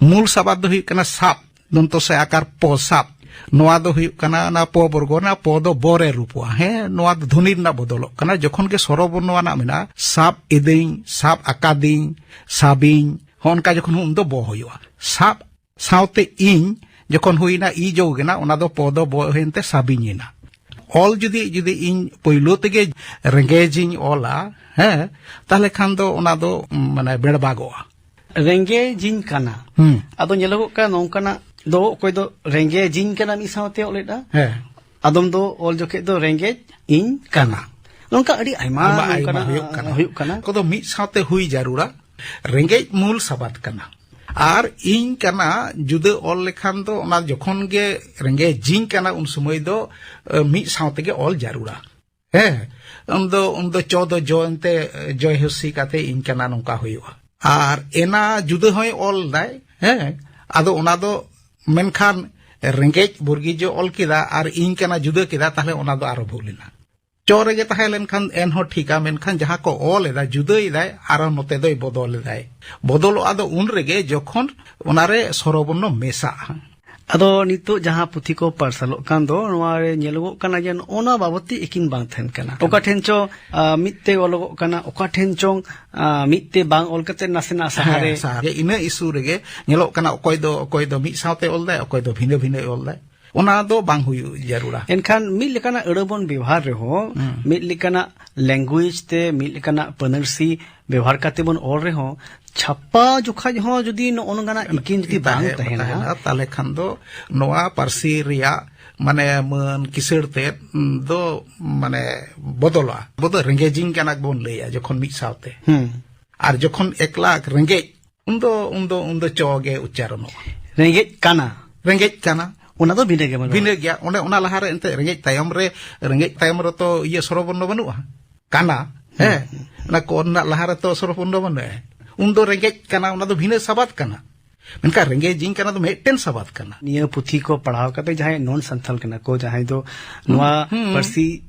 ᱢᱩᱞ ᱥᱟᱵᱟᱫ ᱫᱚ ᱦᱩᱭᱩᱜ ᱠᱟᱱᱟ ᱥᱟᱵ, ᱫᱚᱱᱛᱚ ᱥᱮ ᱟᱠᱟᱨ ᱯᱚ, ᱥᱟᱵ᱾ ᱱᱚᱣᱟ ᱫᱚ ᱦᱩᱭᱩᱜ ᱠᱟᱱᱟ ᱚᱱᱟ ᱯᱚ ᱵᱚᱨᱜᱚ ᱨᱮᱱᱟᱜ ᱯᱚ ᱫᱚ ᱵᱚ ᱨᱮ ᱨᱩᱯᱚᱜᱼᱟ᱾ ᱦᱮᱸ, ᱱᱚᱣᱟ ᱫᱚ ᱫᱷᱚᱱᱤ ᱨᱮᱱᱟᱜ ᱵᱚᱫᱚᱞᱚᱜ ᱠᱟᱱᱟ᱾ ᱡᱚᱠᱷᱚᱱ ᱜᱮ ᱥᱚᱨᱚ ᱵᱚᱨᱱᱚ ᱟᱱᱟᱜ ᱢᱮᱱᱟᱜᱼᱟ, ᱥᱟᱵ ᱮᱫᱟᱹᱧ, ᱥᱟᱵ ᱟᱠᱟᱫᱤᱧ, ᱥᱟᱵᱤᱧ, ᱦᱚᱸ ᱚᱱᱠᱟ ᱡᱚᱠᱷᱚᱱ ᱦᱩᱭᱩᱜ, ᱩᱱ ᱫᱚ ᱵᱚ ᱦᱩᱭᱩᱜᱼᱟ᱾ ᱥᱟᱵ ᱥᱟᱶᱛᱮ ᱤᱧ ᱡᱚᱠᱷᱚᱱ ᱦᱩᱭᱱᱟ, ᱤ ᱡᱚ ᱜᱮᱱᱟ, ᱚᱱᱟ ᱫᱚ ᱯᱚ ᱫᱚ ᱵᱚ ᱦᱩᱭᱮᱱ ᱛᱮ ᱥᱟᱵᱤᱧ ᱮᱱᱟ᱾ ᱚᱞ ᱡᱩᱫᱤ, ᱡᱩᱫᱤ ᱤᱧ ᱯᱳᱭᱞᱳ ᱛᱮᱜᱮ ᱨᱮᱸᱜᱮᱡᱤᱧ ᱚᱞᱟ, ᱦᱮᱸ, ᱛᱟᱦᱞᱮ ᱠᱷᱟᱱ ᱫᱚ ᱚᱱᱟ ᱫᱚ, ᱢᱟᱱᱮ, ᱵᱮᱲᱵᱟᱜᱚᱜᱼᱟ᱾ ᱨᱮᱸᱜᱮᱡᱤᱧ ᱠᱟᱱᱟ᱾ ᱦᱩᱸ᱾ ᱟᱫᱚ ᱧᱮᱞᱚᱜᱚᱜ ᱠᱟᱱᱟ ᱱᱚᱝᱠᱟᱱᱟᱜ ᱫᱚ, ᱚᱠᱚᱭ ᱫᱚ ᱨᱮᱸᱜᱮᱡᱤᱧ ᱠᱟᱱᱟ ᱢᱤᱫ ᱥᱟᱶᱛᱮ ᱚᱞᱮᱫᱼᱟ᱾ ᱦᱮᱸ᱾ ᱟᱫᱚᱢ ᱫᱚ ᱚᱞ ᱡᱚᱠᱷᱮᱡ ᱫᱚ ᱨᱮᱸᱜᱮᱡ ᱤᱧ ᱠᱟᱱᱟ᱾ ᱱᱚᱝᱠᱟ ᱟᱹᱰᱤ ᱟᱭᱢᱟ ᱟᱭᱢᱟ, ᱟᱭᱢᱟ ᱱᱚᱝᱠᱟᱱᱟᱜ ᱦᱩᱭᱩᱜ ᱠᱟᱱᱟ᱾ ᱦᱩᱭᱩᱜ ᱠᱟᱱᱟ᱾ ᱠᱚᱫᱚ ᱢᱤᱫ ᱥᱟᱶᱛᱮ ᱦᱩᱭ ᱡᱟᱹᱨᱩᱲᱟ᱾ ᱨᱮᱸᱜᱮᱡ ᱢᱩᱞ ᱥᱟᱵᱟᱫ ᱠᱟᱱᱟ᱾ ᱟᱨ ᱤᱧ ᱠᱟᱱᱟ ᱡᱩᱫᱟᱹ ᱚᱞ ᱞᱮᱠᱷᱟᱱ ᱫᱚ ᱚᱱᱟ ᱡᱚᱠᱷᱚᱱ ᱜᱮ ᱨᱮᱸᱜᱮᱡᱤᱧ ᱠᱟᱱᱟ, ᱩᱱ ᱥᱚᱢᱚᱭ ᱫᱚ, ᱮ, ᱢᱤᱫ ᱥᱟᱶ ᱛᱮᱜᱮ ᱚᱞ ᱡᱟᱹᱨᱩᱲᱟ᱾ ᱦᱮᱸ, ᱩᱱᱫᱚ, ᱩᱱᱫᱚ ᱪᱚ ᱫᱚ ᱡᱚ ᱮᱱᱛᱮ, ᱮ, ᱡᱚᱭ ᱦᱚᱥᱤ ᱠᱟᱛᱮ ᱤᱧ ᱠᱟᱱᱟ, ᱱᱚᱝᱠᱟ ᱦᱩᱭᱩᱜᱼᱟ᱾ ᱟᱨ ᱮᱱᱟ ᱡᱩᱫᱟᱹ ᱦᱚᱸᱭ ᱚᱞ ᱫᱟᱭ, ᱦᱮᱸ, ᱟᱫᱚ ᱚᱱᱟ ᱫᱚ ᱢᱮᱱᱠᱷᱟᱱ ᱨᱮᱸᱜᱮᱡ ᱵᱚᱨᱜᱤᱡ ᱡᱚ ᱚᱞ ᱠᱮᱫᱟ ᱟᱨ ᱤᱧ ᱠᱟᱱᱟ ᱡᱩᱫᱟᱹ ᱠᱮᱫᱟ, ᱛᱟᱦᱞᱮ ᱚᱱᱟ ᱫᱚ ᱟᱨᱚ ᱵᱷᱩᱞ ᱮᱱᱟ᱾ ᱪᱚ ᱨᱮᱜᱮ ᱛᱟᱦᱮᱸ ᱞᱮᱱᱠᱷᱟᱱ ᱮᱱᱦᱚᱸ ᱴᱷᱤᱠᱟ, ᱢᱮᱱᱠᱷᱟᱱ ᱡᱟᱦᱟᱸ ᱠᱚ ᱚᱞ ᱮᱫᱟ, ᱡᱩᱫᱟᱹᱭ ᱫᱟᱭ, ᱟᱨᱚ ᱱᱚᱛᱮ ᱫᱚᱭ ᱵᱚᱫᱚᱞ ᱮᱫᱟᱭ᱾ ᱵᱚᱫᱚᱞᱚᱜᱼᱟ ᱫᱚ ᱩᱱ ᱨᱮᱜᱮ ᱡᱚᱠᱷᱚᱱ ᱚᱱᱟᱨᱮ ᱥᱚᱨᱚᱵᱚᱨᱱᱚ ᱢᱮᱥᱟᱜᱼᱟ᱾ ᱟᱫᱚ ᱱᱤᱛᱚᱜ ᱡᱟᱦᱟᱸ ᱯᱩᱛᱷᱤ ᱠᱚ ᱯᱟᱨᱥᱟᱞᱚᱜ ᱠᱟᱱ ᱫᱚ, ᱱᱚᱣᱟ ᱨᱮ ᱧᱮᱞᱚᱜᱚᱜ ᱠᱟᱱᱟ ᱡᱮ ᱱᱚᱜᱼᱚ ᱱᱚᱣᱟ ᱵᱟᱵᱚᱫ ᱛᱮ ᱮᱠᱤᱱ ᱵᱟᱝ ᱛᱟᱦᱮᱱ ᱠᱟᱱᱟ᱾ ᱚᱠᱟ ᱴᱷᱮᱱ ᱪᱚ, ᱟ, ᱢᱤᱫ ᱛᱮ ᱚᱞᱚᱜᱚᱜ ᱠᱟᱱᱟ, ᱚᱠᱟ ᱴᱷᱮᱱ ᱪᱚᱝ, ᱟ, ᱢᱤᱫ ᱛᱮ ᱵᱟᱝ ᱚᱞ ᱠᱟᱛᱮ ᱱᱟᱥᱮᱱᱟᱜ ᱥᱟᱦᱟᱨᱮ᱾ ᱦᱮᱸ, ᱥᱟᱦᱟᱨᱮ᱾ ᱤᱱᱟᱹ ᱤᱥᱩ ᱨᱮᱜᱮ ᱧᱮᱞᱚᱜ ᱠᱟᱱᱟ, ᱚᱠᱚᱭ ᱫᱚ, ᱚᱠᱚᱭ ᱫᱚ ᱢᱤᱫ ᱥᱟᱶᱛᱮ ᱚᱞ ᱫᱟᱭ, ᱚᱠᱚᱭ ᱫᱚ ᱵᱷᱤᱱᱟᱹ ᱵᱷᱤᱱᱟᱹᱭ ᱚᱞ ᱫᱟᱭ᱾ ᱚᱱᱟ ᱫᱚ ᱵᱟᱝ ᱦᱩᱭᱩᱜ ᱡᱟᱹᱨᱩᱲᱟ᱾ ᱮᱱᱠᱷᱟᱱ ᱢᱤᱫ ᱞᱮᱠᱟᱱᱟᱜ ᱟᱹᱲᱟᱹ ᱵᱚᱱ ᱵᱮᱣᱦᱟᱨ ᱨᱮᱦᱚᱸ, ᱦᱩᱸ᱾ ᱢᱤᱫ ᱞᱮᱠᱟᱱᱟᱜ language ᱛᱮ, ᱢᱤᱫ ᱞᱮᱠᱟᱱᱟᱜ ᱯᱟᱹᱱᱟᱹᱨᱥᱤ ᱵᱮᱣᱦᱟᱨ ᱠᱟᱛᱮ ᱵᱚᱱ ᱚᱞ ᱨᱮᱦᱚᱸ, ᱪᱷᱟᱯᱟ ᱡᱚᱠᱷᱟᱡ ᱦᱚᱸ ᱡᱩᱫᱤ ᱱᱚᱜᱼᱚ ᱱᱚᱝᱠᱟᱱᱟᱜ ᱤᱠᱤᱱ ᱡᱩᱫᱤ ᱵᱟᱝ ᱛᱟᱦᱮᱸ, ᱛᱟᱦᱮᱱᱟ, ᱛᱟᱦᱮᱱᱟ, ᱛᱟᱦᱞᱮ ᱠᱷᱟᱱ ᱫᱚ ᱱᱚᱣᱟ ᱯᱟᱹᱨᱥᱤ ᱨᱮᱭᱟᱜ ᱢᱟᱱᱮ ᱢᱟᱹᱱ ᱠᱤᱥᱟᱹᱬ ᱛᱮᱫ ᱫᱚ ᱢᱟᱱᱮ ᱵᱚᱫᱚᱞᱚᱜᱼᱟ᱾ ᱟᱵᱚ ᱫᱚ ᱨᱮᱸᱜᱮᱡᱤᱧ ᱠᱟᱱᱟ ᱵᱚᱱ ᱞᱟᱹᱭᱟ ᱡᱚᱠᱷᱚᱱ ᱢᱤᱫ ᱥᱟᱶᱛᱮ᱾ ᱦᱩᱸ᱾ ᱟᱨ ᱡᱚᱠᱷᱚᱱ ᱮᱠᱞᱟ ᱨᱮᱸᱜᱮᱡ, ᱩᱱᱫᱚ, ᱩᱱᱫᱚ, ᱩᱱᱫᱚ ᱪᱚ ᱜᱮ ᱩᱪᱪᱟᱨᱚᱱᱚᱜᱼᱟ᱾ ᱨᱮᱸᱜᱮᱡ ᱠᱟᱱᱟ᱾ ᱨᱮᱸᱜᱮᱡ ᱠᱟᱱᱟ᱾ ᱚᱱᱟ ᱫᱚ ᱵᱷᱤᱱᱟᱹ ᱜᱮ ᱵᱟᱹᱱᱩᱜᱼᱟ᱾ ᱵᱷᱤᱱᱟᱹ ᱜᱮᱭᱟ᱾ ᱚᱸᱰᱮ ᱚᱱᱟ ᱞᱟᱦᱟᱨᱮ ᱮᱱᱛᱮ ᱨᱮᱸᱜᱮᱡ ᱛᱟᱭᱚᱢ ᱨᱮ, ᱨᱮᱸᱜᱮᱡ ᱛᱟᱭᱚᱢ ᱨᱮᱛᱚ ᱤᱭᱟᱹ ᱥᱚᱨᱚᱵᱚᱨᱱᱚ ᱵᱟᱹᱱᱩᱜᱼᱟ᱾ ᱠᱟᱱᱟ᱾ ᱦᱮᱸ᱾ ᱦᱩᱸ᱾ ᱚᱱᱟ ᱠᱚ ᱨᱮᱱᱟᱜ ᱞᱟᱦᱟ ᱨᱮᱛᱚ ᱥᱚᱨᱚᱵᱚᱨᱱᱚ ᱵᱟᱹᱱᱩᱜᱼᱟ᱾ ᱩᱱᱫᱚ ᱨᱮᱸᱜᱮᱡ ᱠᱟᱱᱟ, ᱚᱱᱟ ᱫᱚ ᱵᱷᱤᱱᱟᱹ ᱥᱟᱵᱟᱫ ᱠᱟᱱᱟ᱾ ᱢᱮᱱᱠᱷᱟᱱ ᱨᱮᱸᱜᱮᱡᱤᱧ ᱠᱟᱱᱟ ᱫᱚ ᱢᱤᱫᱴᱮᱱ ᱥᱟᱵᱟᱫ ᱠᱟᱱᱟ᱾ ᱱᱤᱭᱟᱹ ᱯᱩᱛᱷᱤ ᱠᱚ ᱯᱟᱲᱦᱟᱣ ᱠᱟᱛᱮ ᱡᱟᱦᱟᱸᱭ ᱱᱚᱱ ᱥᱟᱱᱛᱟᱞ ᱠᱟᱱᱟ ᱠᱚ, ᱡᱟᱦᱟᱸᱭ ᱫᱚ ᱱᱚᱣᱟ ᱦᱩᱸ᱾ ᱯᱟᱹᱨᱥᱤ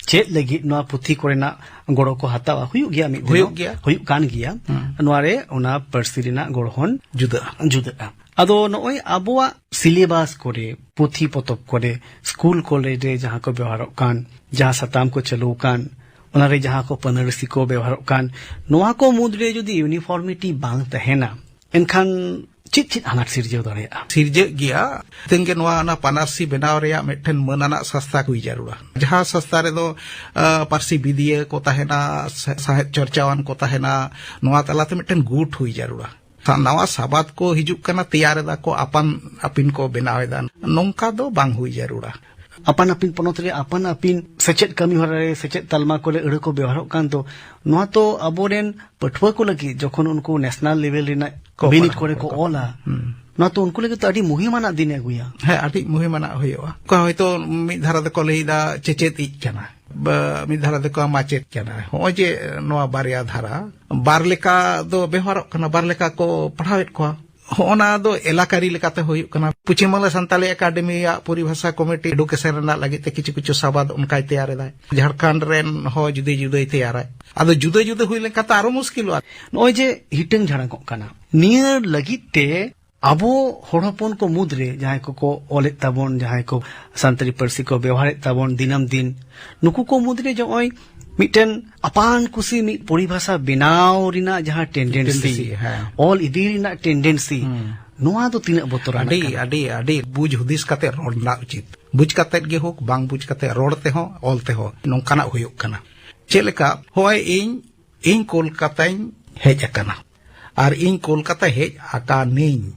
ᱪᱮᱫ ᱞᱟᱹᱜᱤᱫ ᱱᱚᱣᱟ ᱯᱩᱛᱷᱤ ᱠᱚᱨᱮᱱᱟᱜ ᱜᱚᱲᱚ ᱠᱚ ᱦᱟᱛᱟᱣᱟ, ᱦᱩᱭᱩᱜ ᱜᱮᱭᱟ, ᱢᱤᱫ ᱫᱤᱱ ᱦᱩᱭᱩᱜ ᱜᱮᱭᱟ᱾ ᱦᱩᱭᱩᱜ ᱠᱟᱱ ᱜᱮᱭᱟ᱾ ᱦᱩᱸ᱾ ᱱᱚᱣᱟ ᱨᱮ ᱚᱱᱟ ᱯᱟᱹᱨᱥᱤ ᱨᱮᱱᱟᱜ ᱜᱚᱲᱦᱚᱱ ᱡᱩᱫᱟᱹᱜᱼᱟ᱾ ᱡᱩᱫᱟᱹᱜᱼᱟ᱾ ᱟᱫᱚ ᱱᱚᱜᱼᱚᱭ ᱟᱵᱚᱣᱟᱜ syllabus ᱠᱚᱨᱮ, ᱯᱩᱛᱷᱤ ᱯᱚᱛᱚᱵ ᱠᱚᱨᱮ, ᱥᱠᱩᱞ ᱠᱚᱞᱮᱡᱽ ᱨᱮ ᱡᱟᱦᱟᱸ ᱠᱚ ᱵᱮᱣᱦᱟᱨᱚᱜ ᱠᱟᱱ, ᱡᱟᱦᱟᱸ ᱥᱟᱛᱟᱢ ᱠᱚ ᱪᱟᱹᱞᱩ ᱟᱠᱟᱱ, ᱚᱱᱟ ᱨᱮ ᱡᱟᱦᱟᱸ ᱠᱚ ᱯᱟᱹᱱᱟᱹᱨᱥᱤ ᱠᱚ ᱵᱮᱣᱦᱟᱨᱚᱜ ᱠᱟᱱ, ᱱᱚᱣᱟ ᱠᱚ ᱢᱩᱫᱽ ᱨᱮ ᱡᱩᱫᱤ uniformity ᱵᱟᱝ ᱛᱟᱦᱮᱱᱟ, ᱮᱱᱠᱷᱟᱱ ᱪᱮᱫ ᱪᱮᱫ ᱟᱱᱟᱴ ᱥᱤᱨᱡᱟᱹᱣ ᱫᱟᱲᱮᱭᱟᱜᱼᱟ? ᱥᱤᱨᱡᱟᱹᱜ ᱜᱮᱭᱟ᱾ ᱛᱮᱦᱮᱧ ᱜᱮ ᱱᱚᱣᱟ ᱚᱱᱟ ᱯᱟᱹᱱᱟᱨᱥᱤ ᱵᱮᱱᱟᱣ ᱨᱮᱭᱟᱜ ᱢᱤᱫᱴᱮᱱ ᱢᱟᱹᱱ ᱟᱱᱟᱜ ᱥᱟᱥᱛᱟ ᱦᱩᱭ ᱡᱟᱹᱨᱩᱲᱟ᱾ ᱡᱟᱦᱟᱸ ᱥᱟᱥᱛᱟ ᱨᱮᱫᱚ, ᱟ, ᱯᱟᱹᱨᱥᱤ ᱵᱤᱫᱤᱭᱟᱹ ᱠᱚ ᱛᱟᱦᱮᱱᱟ, ᱥᱟ-, ᱥᱟᱶᱦᱮᱫ ᱪᱚᱨᱪᱟᱣᱟᱱ ᱠᱚ ᱛᱟᱦᱮᱱᱟ, ᱱᱚᱣᱟ ᱛᱟᱞᱟᱛᱮ ᱢᱤᱫᱴᱮᱱ ᱜᱩᱴ ᱦᱩᱭ ᱡᱟᱹᱨᱩᱲᱟ᱾ ᱥᱟ-, ᱱᱟᱣᱟ ᱥᱟᱵᱟᱫ ᱠᱚ ᱦᱤᱡᱩᱜ ᱠᱟᱱᱟ, ᱛᱮᱭᱟᱨ ᱮᱫᱟ ᱠᱚ, ᱟᱯᱟᱱ ᱟᱹᱯᱤᱱ ᱠᱚ ᱵᱮᱱᱟᱣ ᱮᱫᱟ᱾ ᱱᱚᱝᱠᱟ ᱫᱚ ᱵᱟᱝ ᱦᱩᱭ ᱡᱟᱹᱨᱩᱲᱟ᱾ ᱟᱯᱟᱱ ᱟᱹᱯᱤᱱ ᱯᱚᱱᱚᱛ ᱨᱮ ᱟᱯᱟᱱ ᱟᱹᱯᱤᱱ ᱥᱮᱪᱮᱫ ᱠᱟᱹᱢᱤ ᱦᱚᱨᱟ ᱨᱮ, ᱥᱮᱪᱮᱫ ᱛᱟᱞᱢᱟ ᱠᱚᱨᱮ ᱟᱹᱲᱟᱹ ᱠᱚ ᱵᱮᱣᱦᱟᱨᱚᱜ ᱠᱟᱱ ᱫᱚ, ᱱᱚᱣᱟ ᱛᱚ ᱟᱵᱚᱨᱮᱱ ᱯᱟᱹᱴᱷᱩᱣᱟᱹ ᱠᱚ ᱞᱟᱹᱜᱤᱫ ᱡᱚᱠᱷᱚᱱ ᱩᱱᱠᱩ national level ᱨᱮᱱᱟᱜ ᱠᱚ ᱵᱤᱱᱤᱰ ᱯᱟᱲᱦᱟᱣ ᱠᱚᱨᱮ ᱠᱚ ᱠᱚ᱾ ᱚᱞᱟ, ᱦᱩᱸ᱾ ᱱᱚᱣᱟ ᱛᱚ ᱩᱱᱠᱩ ᱞᱟᱹᱜᱤᱫ ᱛᱚ ᱟᱹᱰᱤ ᱢᱩᱦᱤᱢ ᱟᱱᱟᱜ ᱫᱤᱱᱮ ᱟᱹᱜᱩᱭᱟ᱾ ᱦᱮᱸ, ᱟᱹᱰᱤ ᱢᱩᱦᱤᱢ ᱟᱱᱟᱜ ᱦᱩᱭᱩᱜᱼᱟ᱾ ᱚᱠᱟ ᱦᱚᱭᱛᱳ ᱢᱤᱫ ᱫᱷᱟᱨᱟ ᱫᱚᱠᱚ ᱞᱟᱹᱭᱫᱟ ᱪᱮᱪᱮᱫ ᱤᱡ ᱠᱟᱱᱟ, ᱵᱟ-, ᱢᱤᱫ ᱫᱷᱟᱨᱟ ᱫᱚᱠᱚ ᱢᱟᱪᱮᱫ ᱠᱟᱱᱟ᱾ ᱦᱚᱸᱜᱼᱚᱭ ᱡᱮ ᱱᱚᱣᱟ ᱵᱟᱨᱭᱟ ᱫᱷᱟᱨᱟ, ᱵᱟᱨ ᱞᱮᱠᱟ ᱫᱚ ᱵᱮᱣᱦᱟᱨᱚᱜ ᱠᱟᱱᱟ, ᱵᱟᱨ ᱞᱮᱠᱟ ᱠᱚ ᱯᱟᱲᱦᱟᱣᱮᱫ ᱠᱚᱣᱟ᱾ ᱦᱚᱸᱜᱼᱚ ᱱᱟ ᱫᱚ ᱮᱞᱟᱠᱟᱨᱤ ᱞᱮᱠᱟᱛᱮ ᱦᱩᱭᱩᱜ ᱠᱟᱱᱟ᱾ ᱯᱚᱪᱷᱤᱢ ᱵᱟᱝᱞᱟ ᱥᱟᱱᱛᱟᱞᱤ ᱮᱠᱟᱰᱮᱢᱤᱭᱟᱜ ᱯᱚᱨᱤᱵᱷᱟᱥᱟ ᱠᱚᱢᱤᱴᱤ ᱮᱰᱩᱠᱮᱥᱚᱱ ᱨᱮᱱᱟᱜ ᱞᱟᱹᱜᱤᱫ ᱛᱮ ᱠᱤᱪᱷᱩ ᱠᱤᱪᱷᱩ ᱥᱟᱵᱟᱫ ᱚᱱᱠᱟᱭ ᱛᱮᱭᱟᱨ ᱮᱫᱟᱭ᱾ ᱡᱷᱟᱲᱠᱷᱚᱸᱰ ᱨᱮᱱ ᱦᱚᱸ ᱡᱩᱫᱟᱹ ᱡᱩᱫᱟᱹᱭ ᱛᱮᱭᱟᱨᱟᱭ᱾ ᱟᱫᱚ ᱡᱩᱫᱟᱹ ᱡᱩᱫᱟᱹ ᱦᱩᱭ ᱞᱮᱱᱠᱷᱟᱱ ᱛᱚ ᱟᱨᱚ ᱢᱩᱥᱠᱤᱞᱚᱜᱼᱟ᱾ ᱱᱚᱜᱼᱚᱭ ᱡᱮ ᱦᱤᱴᱟᱹᱝ ᱡᱷᱟᱲᱟᱝᱚᱜ ᱠᱟᱱᱟ, ᱱᱤᱭᱟᱹ ᱞᱟᱹᱜᱤᱫ ᱛᱮ ᱟᱵᱚ ᱦᱚᱲ ᱦᱚᱯᱚᱱ ᱠᱚ ᱢᱩᱫᱽᱨᱮ ᱡᱟᱦᱟᱸᱭ ᱠᱚᱠᱚ ᱚᱞᱮᱫ ᱛᱟᱵᱚᱱ, ᱡᱟᱦᱟᱸᱭ ᱠᱚ ᱥᱟᱱᱛᱟᱲᱤ ᱯᱟᱹᱨᱥᱤ ᱠᱚ ᱵᱮᱣᱦᱟᱨᱮᱫ ᱛᱟᱵᱚᱱ ᱫᱤᱱᱟᱹᱢ ᱫᱤᱱ, ᱱᱩᱠᱩ ᱠᱚ ᱢᱩᱫᱽᱨᱮ ᱱᱚᱜᱼᱚᱭ ᱢᱤᱫᱴᱮᱱ ᱟᱯᱟᱱ ᱠᱩᱥᱤ ᱢᱤᱫ ᱯᱚᱨᱤᱵᱷᱟᱥᱟ ᱵᱮᱱᱟᱣ ᱨᱮᱱᱟᱜ ᱡᱟᱦᱟᱸ ᱴᱮᱱᱰᱮᱱᱥᱤ, ᱴᱮᱱᱰᱮᱱᱥᱤ, ᱦᱮᱸ᱾ ᱚᱞ ᱤᱫᱤ ᱨᱮᱱᱟᱜ ᱴᱮᱱᱰᱮᱱᱥᱤ, ᱦᱩᱸ᱾ ᱱᱚᱣᱟ ᱫᱚ ᱛᱤᱱᱟᱹᱜ ᱵᱚᱛᱚᱨᱟᱱᱟᱜ ᱟᱹᱰᱤ, ᱠᱟᱱᱟ? ᱟᱹᱰᱤ, ᱟᱹᱰᱤ ᱵᱩᱡᱽ ᱦᱩᱫᱤᱥ ᱠᱟᱛᱮ ᱨᱚᱲ ᱨᱮᱱᱟᱜ ᱩᱪᱤᱛ᱾ ᱵᱩᱡᱽ ᱠᱟᱛᱮ ᱜᱮ ᱦᱳᱠ, ᱵᱟᱝ ᱵᱩᱡᱽ ᱠᱟᱛᱮ, ᱨᱚᱲ ᱛᱮᱦᱚᱸ, ᱚᱞ ᱛᱮᱦᱚᱸ ᱱᱚᱝᱠᱟᱱᱟᱜ ᱦᱩᱭᱩᱜ ᱠᱟᱱᱟ᱾ ᱪᱮᱫ ᱞᱮᱠᱟ, ᱦᱚᱸᱜᱼᱚᱭ ᱤᱧ, ᱤᱧ ᱠᱳᱞᱠᱟᱛᱟᱧ ᱦᱮᱡ ᱟᱠᱟᱱᱟ ᱟᱨ ᱤᱧ ᱠᱳᱞᱠᱟᱛᱟ ᱦᱮᱡ ᱟᱠᱟᱱᱤᱧ,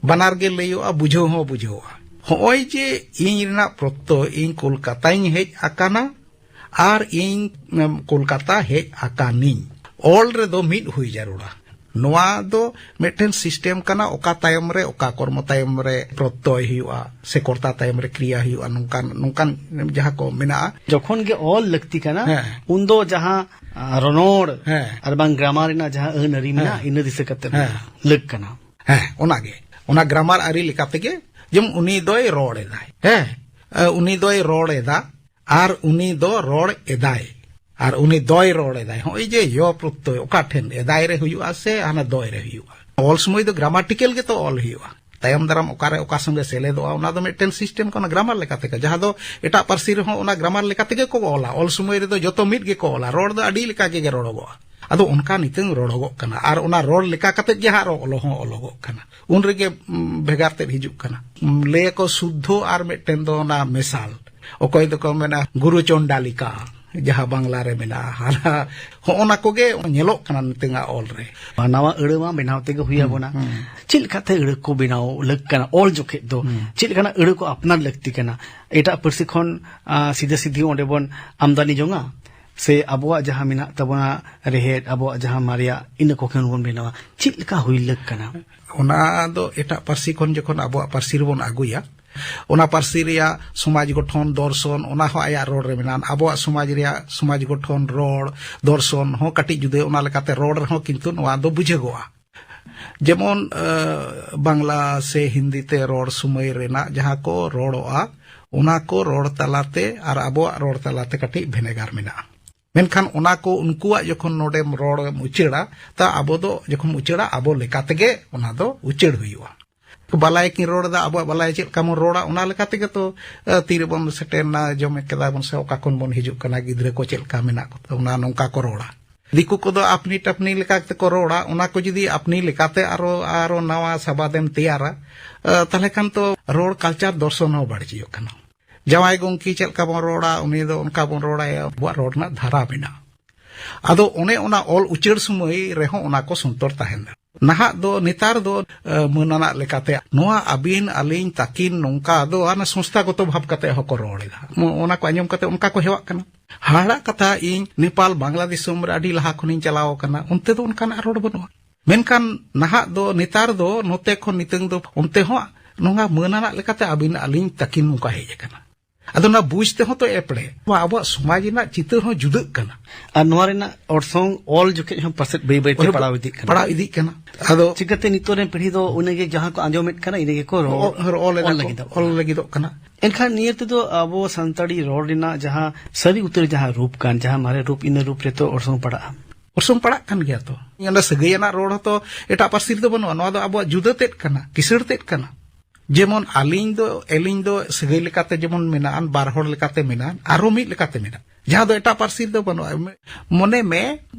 ᱵᱟᱱᱟᱨ ᱜᱮ ᱞᱟᱹᱭᱚᱜᱼᱟ, ᱵᱩᱡᱷᱟᱹᱣ ᱦᱚᱸ ᱵᱩᱡᱷᱟᱹᱣᱚᱜᱼᱟ᱾ ᱦᱚᱸᱜᱼᱚᱭ ᱡᱮ ᱤᱧ ᱨᱮᱱᱟᱜ ᱯᱨᱚᱛᱛᱚᱭ, ᱤᱧ ᱠᱳᱞᱠᱟᱛᱟᱧ ᱦᱮᱡ ᱟᱠᱟᱱᱟ ᱟᱨ ᱤᱧ, ᱮᱢ, ᱠᱳᱞᱠᱟᱛᱟ ᱦᱮᱡ ᱟᱠᱟᱱᱤᱧ, ᱚᱞ ᱨᱮᱫᱚ ᱢᱤᱫ ᱦᱩᱭ ᱡᱟᱹᱨᱩᱲᱟ᱾ ᱱᱚᱣᱟ ᱫᱚ ᱢᱤᱫᱴᱮᱱ ᱥᱤᱥᱴᱮᱢ ᱠᱟᱱᱟ, ᱚᱠᱟ ᱛᱟᱭᱚᱢ ᱨᱮ ᱚᱠᱟ ᱠᱚᱨᱢᱚ ᱛᱟᱭᱚᱢ ᱨᱮ ᱯᱨᱚᱛᱛᱚᱭ ᱦᱩᱭᱩᱜᱼᱟ ᱥᱮ ᱠᱚᱨᱛᱟ ᱛᱟᱭᱚᱢ ᱨᱮ ᱠᱨᱤᱭᱟ ᱦᱩᱭᱩᱜᱼᱟ, ᱱᱚᱝᱠᱟᱱ, ᱱᱚᱝᱠᱟᱱ ᱡᱟᱦᱟᱸ ᱠᱚ ᱢᱮᱱᱟᱜᱼᱟ᱾ ᱡᱚᱠᱷᱚᱱ ᱜᱮ ᱚᱞ ᱞᱟᱹᱠᱛᱤ ᱠᱟᱱᱟ, ᱦᱮᱸ᱾ ᱩᱱᱫᱚ ᱡᱟᱦᱟᱸ, ᱟ, ᱨᱚᱱᱚᱲ ᱦᱮᱸ᱾ ᱟᱨ ᱵᱟᱝ ᱜᱨᱟᱢᱟᱨ ᱨᱮᱱᱟᱜ ᱡᱟᱦᱟᱸ ᱟᱹᱱ ᱟᱹᱨᱤ ᱢᱮᱱᱟᱜᱼᱟ, ᱦᱮᱸ᱾ ᱤᱱᱟᱹ ᱫᱤᱥᱟᱹ ᱠᱟᱛᱮ ᱦᱮᱸ᱾ ᱞᱟᱹᱠ ᱠᱟᱱᱟ᱾ ᱦᱮᱸ, ᱚᱱᱟᱜᱮ᱾ ᱚᱱᱟ ᱜᱨᱟᱢᱟᱨ ᱟᱹᱨᱤ ᱞᱮᱠᱟ ᱛᱮᱜᱮ, ᱡᱮᱢᱚᱱ ᱩᱱᱤ ᱫᱚᱭ ᱨᱚᱲ ᱮᱫᱟᱭ᱾ ᱦᱮᱸ, ᱮ, ᱩᱱᱤ ᱫᱚᱭ ᱨᱚᱲ ᱮᱫᱟ ᱟᱨ ᱩᱱᱤ ᱫᱚ ᱨᱚᱲ ᱮᱫᱟᱭ᱾ ᱟᱨ ᱩᱱᱤ ᱫᱚᱭ ᱨᱚᱲ ᱮᱫᱟᱭ᱾ ᱦᱚᱸᱜᱼᱚᱭ ᱡᱮ ᱭᱚ ᱯᱨᱚᱛᱛᱚᱭ ᱚᱠᱟ ᱴᱷᱮᱱ, ᱮᱫᱟᱭ ᱨᱮ ᱦᱩᱭᱩᱜᱼᱟ ᱥᱮ ᱦᱟᱱᱟ ᱫᱚᱭ ᱨᱮ ᱦᱩᱭᱩᱜᱼᱟ? ᱚᱞ ᱥᱚᱢᱚᱭ ᱫᱚ ᱜᱨᱟᱢᱟᱴᱤᱠᱟᱞ ᱜᱮᱛᱚ ᱚᱞ ᱦᱩᱭᱩᱜᱼᱟ᱾ ᱛᱟᱭᱚᱢ ᱫᱟᱨᱟᱢ ᱚᱠᱟᱨᱮ ᱚᱠᱟ ᱥᱚᱸᱜᱮ ᱥᱮᱞᱮᱫᱚᱜᱼᱟ, ᱚᱱᱟ ᱫᱚ ᱢᱤᱫᱴᱮᱱ ᱥᱤᱥᱴᱮᱢ ᱠᱟᱱᱟ ᱜᱨᱟᱢᱟᱨ ᱞᱮᱠᱟ ᱛᱮᱜᱮ, ᱡᱟᱦᱟᱸ ᱫᱚ ᱮᱴᱟᱜ ᱯᱟᱹᱨᱥᱤ ᱨᱮᱦᱚᱸ ᱚᱱᱟ ᱜᱨᱟᱢᱟᱨ ᱞᱮᱠᱟ ᱛᱮᱜᱮ ᱠᱚ ᱚᱞᱟ᱾ ᱚᱞ ᱥᱚᱢᱚᱭ ᱨᱮᱫᱚ ᱡᱚᱛᱚ ᱢᱤᱫ ᱜᱮᱠᱚ ᱚᱞᱟ, ᱨᱚᱲ ᱫᱚ ᱟᱹᱰᱤ ᱞᱮᱠᱟ ᱜᱮ ᱨᱚᱲᱚᱜᱚᱜᱼᱟ᱾ ᱟᱫᱚ ᱚᱱᱠᱟ ᱱᱤᱛᱚᱝ ᱨᱚᱲᱚᱜᱚᱜ ᱠᱟᱱᱟ, ᱟᱨ ᱚᱱᱟ ᱨᱚᱲ ᱞᱮᱠᱟ ᱠᱟᱛᱮ ᱜᱮ ᱦᱟᱸᱜ ᱚᱞ ᱦᱚᱸ ᱚᱞᱚᱜᱚᱜ ᱠᱟᱱᱟ᱾ ᱩᱱ ᱨᱮᱜᱮ, ᱩᱢ, ᱵᱷᱮᱜᱟᱨ ᱛᱮᱫ ᱦᱤᱡᱩᱜ ᱠᱟᱱᱟ᱾ ᱩᱢ, ᱞᱟᱹᱭᱟᱠᱚ ᱥᱩᱫᱽᱫᱷᱚ ᱟᱨ ᱢᱤᱫᱴᱮᱱ ᱫᱚ ᱚᱱᱟ ᱢᱮᱥᱟᱞ᱾ ᱚᱠᱚᱭ ᱫᱚᱠᱚ ᱢᱮᱱᱟ ᱜᱩᱨᱩ ᱪᱚᱱᱰᱟᱞᱤᱠᱟ, ᱡᱟᱦᱟᱸ ᱵᱟᱝᱞᱟ ᱨᱮ ᱢᱮᱱᱟᱜᱼᱟ᱾ ᱦᱟᱱᱟ, ᱦᱚᱸᱜᱼᱚ ᱱᱟ ᱠᱚᱜᱮ ᱧᱮᱞᱚᱜ ᱠᱟᱱᱟ ᱱᱤᱛᱚᱝᱟᱜ ᱚᱞ ᱨᱮ᱾ ᱱᱟᱣᱟ ᱟᱹᱲᱟᱹ ᱢᱟ ᱵᱮᱱᱟᱣ ᱛᱮᱜᱮ ᱦᱩᱭ ᱦᱩᱸ, ᱟᱵᱚᱱᱟ᱾ ᱦᱩᱸ᱾ ᱪᱮᱫ ᱞᱮᱠᱟᱛᱮ ᱟᱹᱲᱟᱹ ᱠᱚ ᱵᱮᱱᱟᱣ ᱞᱟᱹᱠ ᱠᱟᱱᱟ? ᱚᱞ ᱡᱚᱠᱷᱮᱡ ᱫᱚ ᱦᱩᱸ᱾ ᱪᱮᱫ ᱞᱮᱠᱟᱱᱟᱜ ᱟᱹᱲᱟᱹ ᱠᱚ ᱟᱯᱱᱟᱨ ᱞᱟᱹᱠᱛᱤ ᱠᱟᱱᱟ? ᱮᱴᱟᱜ ᱯᱟᱹᱨᱥᱤ ᱠᱷᱚᱱ, ᱟ, ᱥᱤᱫᱷᱟᱹ ᱥᱤᱫᱷᱤ ᱚᱸᱰᱮ ᱵᱚᱱ ᱟᱢᱫᱟᱱᱤ ᱡᱚᱝᱟ, ᱥᱮ ᱟᱵᱚᱣᱟᱜ ᱡᱟᱦᱟᱸ ᱢᱮᱱᱟᱜ ᱛᱟᱵᱚᱱᱟ ᱨᱮᱦᱮᱫ, ᱟᱵᱚᱣᱟᱜ ᱡᱟᱦᱟᱸ ᱢᱟᱨᱮᱭᱟᱜ, ᱤᱱᱟᱹ ᱠᱚ ᱠᱷᱚᱱ ᱵᱚᱱ ᱵᱮᱱᱟᱣᱟ? ᱪᱮᱫ ᱞᱮᱠᱟ ᱦᱩᱭ ᱞᱟᱹᱠ ᱠᱟᱱᱟ? ᱚᱱᱟ ᱫᱚ ᱮᱴᱟᱜ ᱯᱟᱹᱨᱥᱤ ᱠᱷᱚᱱ ᱡᱚᱠᱷᱚᱱ ᱟᱵᱚᱣᱟᱜ ᱯᱟᱹᱨᱥᱤ ᱨᱮᱵᱚᱱ ᱟᱹᱜᱩᱭᱟ, ᱚᱱᱟ ᱯᱟᱹᱨᱥᱤ ᱨᱮᱭᱟᱜ ᱥᱚᱢᱟᱡᱽ ᱜᱚᱴᱷᱚᱱ, ᱫᱚᱨᱥᱚᱱ, ᱚᱱᱟ ᱦᱚᱸ ᱟᱭᱟᱜ ᱨᱚᱲ ᱨᱮ ᱢᱮᱱᱟᱜᱼᱟ᱾ ᱟᱵᱚᱣᱟᱜ ᱥᱚᱢᱟᱡᱽ ᱨᱮᱭᱟᱜ ᱥᱚᱢᱟᱡᱽ ᱜᱚᱴᱷᱚᱱ, ᱨᱚᱲ, ᱫᱚᱨᱥᱚᱱ ᱦᱚᱸ ᱠᱟᱹᱴᱤᱡ ᱡᱩᱫᱟᱹ, ᱚᱱᱟ ᱞᱮᱠᱟᱛᱮ ᱨᱚᱲ ᱨᱮᱦᱚᱸ ᱠᱤᱱᱛᱩ ᱱᱚᱣᱟ ᱫᱚ ᱵᱩᱡᱷᱟᱹᱜᱚᱜᱼᱟ᱾ ᱡᱮᱢᱚᱱ ᱵᱟᱝᱞᱟ ᱥᱮ ᱦᱤᱱᱫᱤ ᱛᱮ ᱨᱚᱲ ᱥᱚᱢᱚᱭ ᱨᱮᱱᱟᱜ ᱡᱟᱦᱟᱸ ᱠᱚ ᱨᱚᱲᱚᱜᱼᱟ, ᱚᱱᱟ ᱠᱚ ᱨᱚᱲ ᱛᱟᱞᱟᱛᱮ ᱟᱨ ᱟᱵᱚᱣᱟᱜ ᱨᱚᱲ ᱛᱟᱞᱟᱛᱮ ᱠᱟᱹᱴᱤᱡ ᱵᱷᱮᱱᱮᱜᱟᱨ ᱢᱮᱱᱟᱜᱼᱟ᱾ ᱢᱮᱱᱠᱷᱟᱱ ᱚᱱᱟ ᱠᱚ ᱩᱱᱠᱩᱣᱟᱜ ᱡᱚᱠᱷᱚᱱ ᱱᱚᱰᱮᱢ ᱨᱚᱲᱮᱢ ᱩᱪᱟᱹᱲᱟ, ᱛᱟ ᱟᱵᱚ ᱫᱚ ᱡᱚᱠᱷᱚᱱ ᱩᱪᱟᱹᱲᱟ, ᱟᱵᱚ ᱞᱮᱠᱟ ᱛᱮᱜᱮ ᱚᱱᱟ ᱫᱚ ᱩᱪᱟᱹᱲ ᱦᱩᱭᱩᱜᱼᱟ᱾ ᱵᱟᱞᱟᱭ ᱠᱤᱱ ᱨᱚᱲ ᱮᱫᱟ, ᱟᱵᱚᱣᱟᱜ ᱵᱟᱞᱟᱭ ᱪᱮᱫ ᱞᱮᱠᱟ ᱵᱚᱱ ᱨᱚᱲᱟ, ᱚᱱᱟ ᱞᱮᱠᱟ ᱛᱮᱜᱮ ᱛᱚ ᱛᱤᱨᱮᱵᱚᱱ ᱥᱮᱴᱮᱨᱱᱟ, ᱡᱚᱢ ᱠᱮᱫᱟ ᱵᱚᱱ ᱥᱮ ᱚᱠᱟ ᱠᱷᱚᱱ ᱵᱚᱱ ᱦᱤᱡᱩᱜ ᱠᱟᱱᱟ, ᱜᱤᱫᱽᱨᱟᱹ ᱠᱚ ᱪᱮᱫ ᱞᱮᱠᱟ ᱢᱮᱱᱟᱜ ᱠᱚ ᱛᱟᱵᱚᱱᱟ, ᱱᱚᱝᱠᱟ ᱠᱚ ᱨᱚᱲᱟ᱾ ᱫᱤᱠᱩ ᱠᱚᱫᱚ ᱟᱯᱱᱤ ᱴᱟᱯᱱᱤ ᱞᱮᱠᱟ ᱛᱮᱠᱚ ᱨᱚᱲᱟ, ᱚᱱᱟ ᱠᱚ ᱡᱩᱫᱤ ᱟᱯᱱᱤ ᱞᱮᱠᱟᱛᱮ ᱟᱨᱚ ᱟᱨᱚ ᱱᱟᱣᱟ ᱥᱟᱵᱟᱫᱮᱢ ᱛᱮᱭᱟᱨᱟ, ᱛᱟᱦᱚᱞᱮ ᱠᱷᱟᱱ ᱛᱚ ᱨᱚᱲ ᱠᱟᱞᱪᱟᱨ ᱫᱚᱨᱥᱚᱱ ᱦᱚᱸ ᱵᱟᱹᱲᱤᱡᱚᱜ ᱠᱟᱱᱟ᱾ ᱡᱟᱶᱟᱭ ᱜᱚᱝᱠᱮ ᱪᱮᱫ ᱞᱮᱠᱟ ᱵᱚᱱ ᱨᱚᱲᱟ, ᱩᱱᱤ ᱫᱚ ᱚᱱᱠᱟ ᱵᱚᱱ ᱨᱚᱲᱟᱭᱟ᱾ ᱟᱵᱚᱣᱟᱜ ᱨᱚᱲ ᱨᱮᱱᱟᱜ ᱫᱷᱟᱨᱟ ᱢᱮᱱᱟᱜᱼᱟ᱾ ᱟᱫᱚ ᱚᱱᱮ ᱚᱱᱟ ᱚᱞ ᱩᱪᱟᱹᱲ ᱥᱚᱢᱚᱭ ᱨᱮᱦᱚᱸ ᱚᱱᱟ ᱠᱚ ᱥᱚᱱᱛᱚᱨ ᱛᱟᱦᱮᱱᱟ᱾ ᱱᱟᱦᱟᱜ ᱫᱚ, ᱱᱮᱛᱟᱨ ᱫᱚ ᱢᱟᱹᱱ ᱟᱱᱟᱜ ᱞᱮᱠᱟᱛᱮ ᱱᱚᱣᱟ ᱟᱹᱵᱤᱱ ᱟᱹᱞᱤᱧ ᱛᱟᱹᱠᱤᱱ ᱱᱚᱝᱠᱟ ᱫᱚ ᱚᱱᱟ ᱥᱚᱝᱥᱛᱷᱟᱜᱚᱛᱚ ᱵᱷᱟᱵ ᱠᱟᱛᱮ ᱦᱚᱸᱠᱚ ᱨᱚᱲ ᱮᱫᱟ᱾ ᱚᱱᱟ ᱠᱚ ᱟᱸᱡᱚᱢ ᱠᱟᱛᱮ ᱚᱱᱠᱟ ᱠᱚ ᱦᱮᱣᱟᱜ ᱠᱟᱱᱟ᱾ ᱦᱟᱦᱟᱲᱟᱜ ᱠᱟᱛᱷᱟ, ᱤᱧ ᱱᱮᱯᱟᱞ ᱵᱟᱝᱞᱟ ᱫᱤᱥᱚᱢ ᱨᱮ ᱟᱹᱰᱤ ᱞᱟᱦᱟ ᱠᱷᱚᱱᱤᱧ ᱪᱟᱞᱟᱣ ᱟᱠᱟᱱᱟ, ᱚᱱᱛᱮ ᱫᱚ ᱚᱱᱠᱟᱱᱟᱜ ᱨᱚᱲ ᱵᱟᱹᱱᱩᱜᱼᱟ᱾ ᱢᱮᱱᱠᱷᱟᱱ ᱱᱟᱦᱟᱜ ᱫᱚ, ᱱᱮᱛᱟᱨ ᱫᱚ ᱱᱚᱛᱮ ᱠᱷᱚᱱ ᱱᱤᱛᱚᱝ ᱫᱚ ᱚᱱᱛᱮ ᱦᱚᱸ ᱱᱚᱝᱠᱟ ᱢᱟᱹᱱ ᱟᱱᱟᱜ ᱞᱮᱠᱟᱛᱮ ᱟᱹᱵᱤᱱ ᱟᱹᱞᱤᱧ ᱛᱟᱹᱠᱤᱱ ᱱᱚᱝᱠᱟ ᱦᱮᱡ ᱟᱠᱟᱱᱟ᱾ ᱟᱫᱚ ᱚᱱᱟ ᱵᱩᱡᱽ ᱛᱮᱦᱚᱸ ᱛᱚ ᱮᱯᱲᱮ, ᱟᱵᱚᱣᱟᱜ ᱥᱚᱢᱟᱡᱽ ᱨᱮᱱᱟᱜ ᱪᱤᱛᱟᱹᱨ ᱦᱚᱸ ᱡᱩᱫᱟᱹᱜ ᱠᱟᱱᱟ᱾ ᱟᱨ ᱱᱚᱣᱟ ᱨᱮᱱᱟᱜ ᱚᱨᱥᱚᱝ ᱚᱞ ᱡᱚᱠᱷᱮᱡ ᱦᱚᱸ ᱯᱟᱥᱮᱡ ᱵᱟᱹᱭ ᱵᱟᱹᱭᱛᱮ ᱯᱟᱲᱟᱣ ᱤᱫᱤᱜ ᱠᱟᱱᱟ᱾ ᱯᱟᱲᱟᱣ ᱤᱫᱤᱜ ᱠᱟᱱᱟ᱾ ᱟᱫᱚ ᱪᱤᱠᱟᱹᱛᱮ ᱱᱤᱛᱚᱜ ᱨᱮᱱ ᱯᱤᱲᱦᱤ ᱫᱚ ᱩᱱᱟᱹᱜᱮ ᱡᱟᱦᱟᱸ ᱠᱚ ᱟᱸᱡᱚᱢᱮᱫ ᱠᱟᱱᱟ, ᱤᱱᱟᱹ ᱜᱮᱠᱚ ᱨᱚᱲ, ᱚᱞ ᱞᱟᱹᱜᱤᱫᱚᱜ ᱠᱟᱱᱟ᱾ ᱚᱞ ᱞᱟᱹᱜᱤᱫᱚᱜ ᱠᱟᱱᱟ᱾ ᱮᱱᱠᱷᱟᱱ ᱱᱤᱭᱟᱹ ᱛᱮᱫᱚ ᱟᱵᱚ ᱥᱟᱱᱛᱟᱲᱤ ᱨᱚᱲ ᱨᱮᱱᱟᱜ ᱡᱟᱦᱟᱸ ᱥᱟᱹᱨᱤ ᱩᱛᱟᱹᱨ ᱡᱟᱦᱟᱸ ᱨᱩᱯ ᱠᱟᱱ, ᱡᱟᱦᱟᱸ ᱢᱟᱨᱮ ᱨᱩᱯ, ᱤᱱᱟᱹ ᱨᱩᱯ ᱨᱮᱛᱚ ᱚᱨᱥᱚᱝ ᱯᱟᱲᱟᱜᱼᱟ᱾ ᱚᱨᱥᱚᱝ ᱯᱟᱲᱟᱜ ᱠᱟᱱ ᱜᱮᱭᱟ ᱛᱚ᱾ ᱚᱱᱟ ᱥᱟᱹᱜᱟᱹᱭ ᱟᱱᱟᱜ ᱨᱚᱲ ᱦᱚᱸᱛᱚ ᱮᱴᱟᱜ ᱯᱟᱹᱨᱥᱤ ᱨᱮᱫᱚ ᱵᱟᱹᱱᱩᱜᱼᱟ᱾ ᱱᱚᱣᱟ ᱫᱚ ᱟᱵᱚᱣᱟᱜ ᱡᱩᱫᱟᱹ ᱛᱮᱫ ᱠᱟᱱᱟ, ᱠᱤᱥᱟᱹᱬ ᱛᱮᱫ ᱠᱟᱱᱟ᱾ ᱡᱮᱢᱚᱱ ᱟᱹᱞᱤᱧ ᱫᱚ, ᱟᱹᱞᱤᱧ ᱫᱚ ᱥᱟᱹᱜᱟᱹᱭ ᱞᱮᱠᱟᱛᱮ ᱡᱮᱢᱚᱱ ᱢᱮᱱᱟᱜᱼᱟ, ᱵᱟᱨ ᱦᱚᱲ ᱞᱮᱠᱟᱛᱮ ᱢᱮᱱᱟᱜᱼᱟ, ᱟᱨᱦᱚᱸ ᱢᱤᱫ ᱞᱮᱠᱟᱛᱮ ᱢᱮᱱᱟᱜᱼᱟ, ᱡᱟᱦᱟᱸ ᱫᱚ ᱮᱴᱟᱜ ᱯᱟᱹᱨᱥᱤ ᱨᱮᱫᱚ ᱵᱟᱹᱱᱩᱜᱼᱟ᱾ ᱢᱚᱱᱮ ᱢᱮ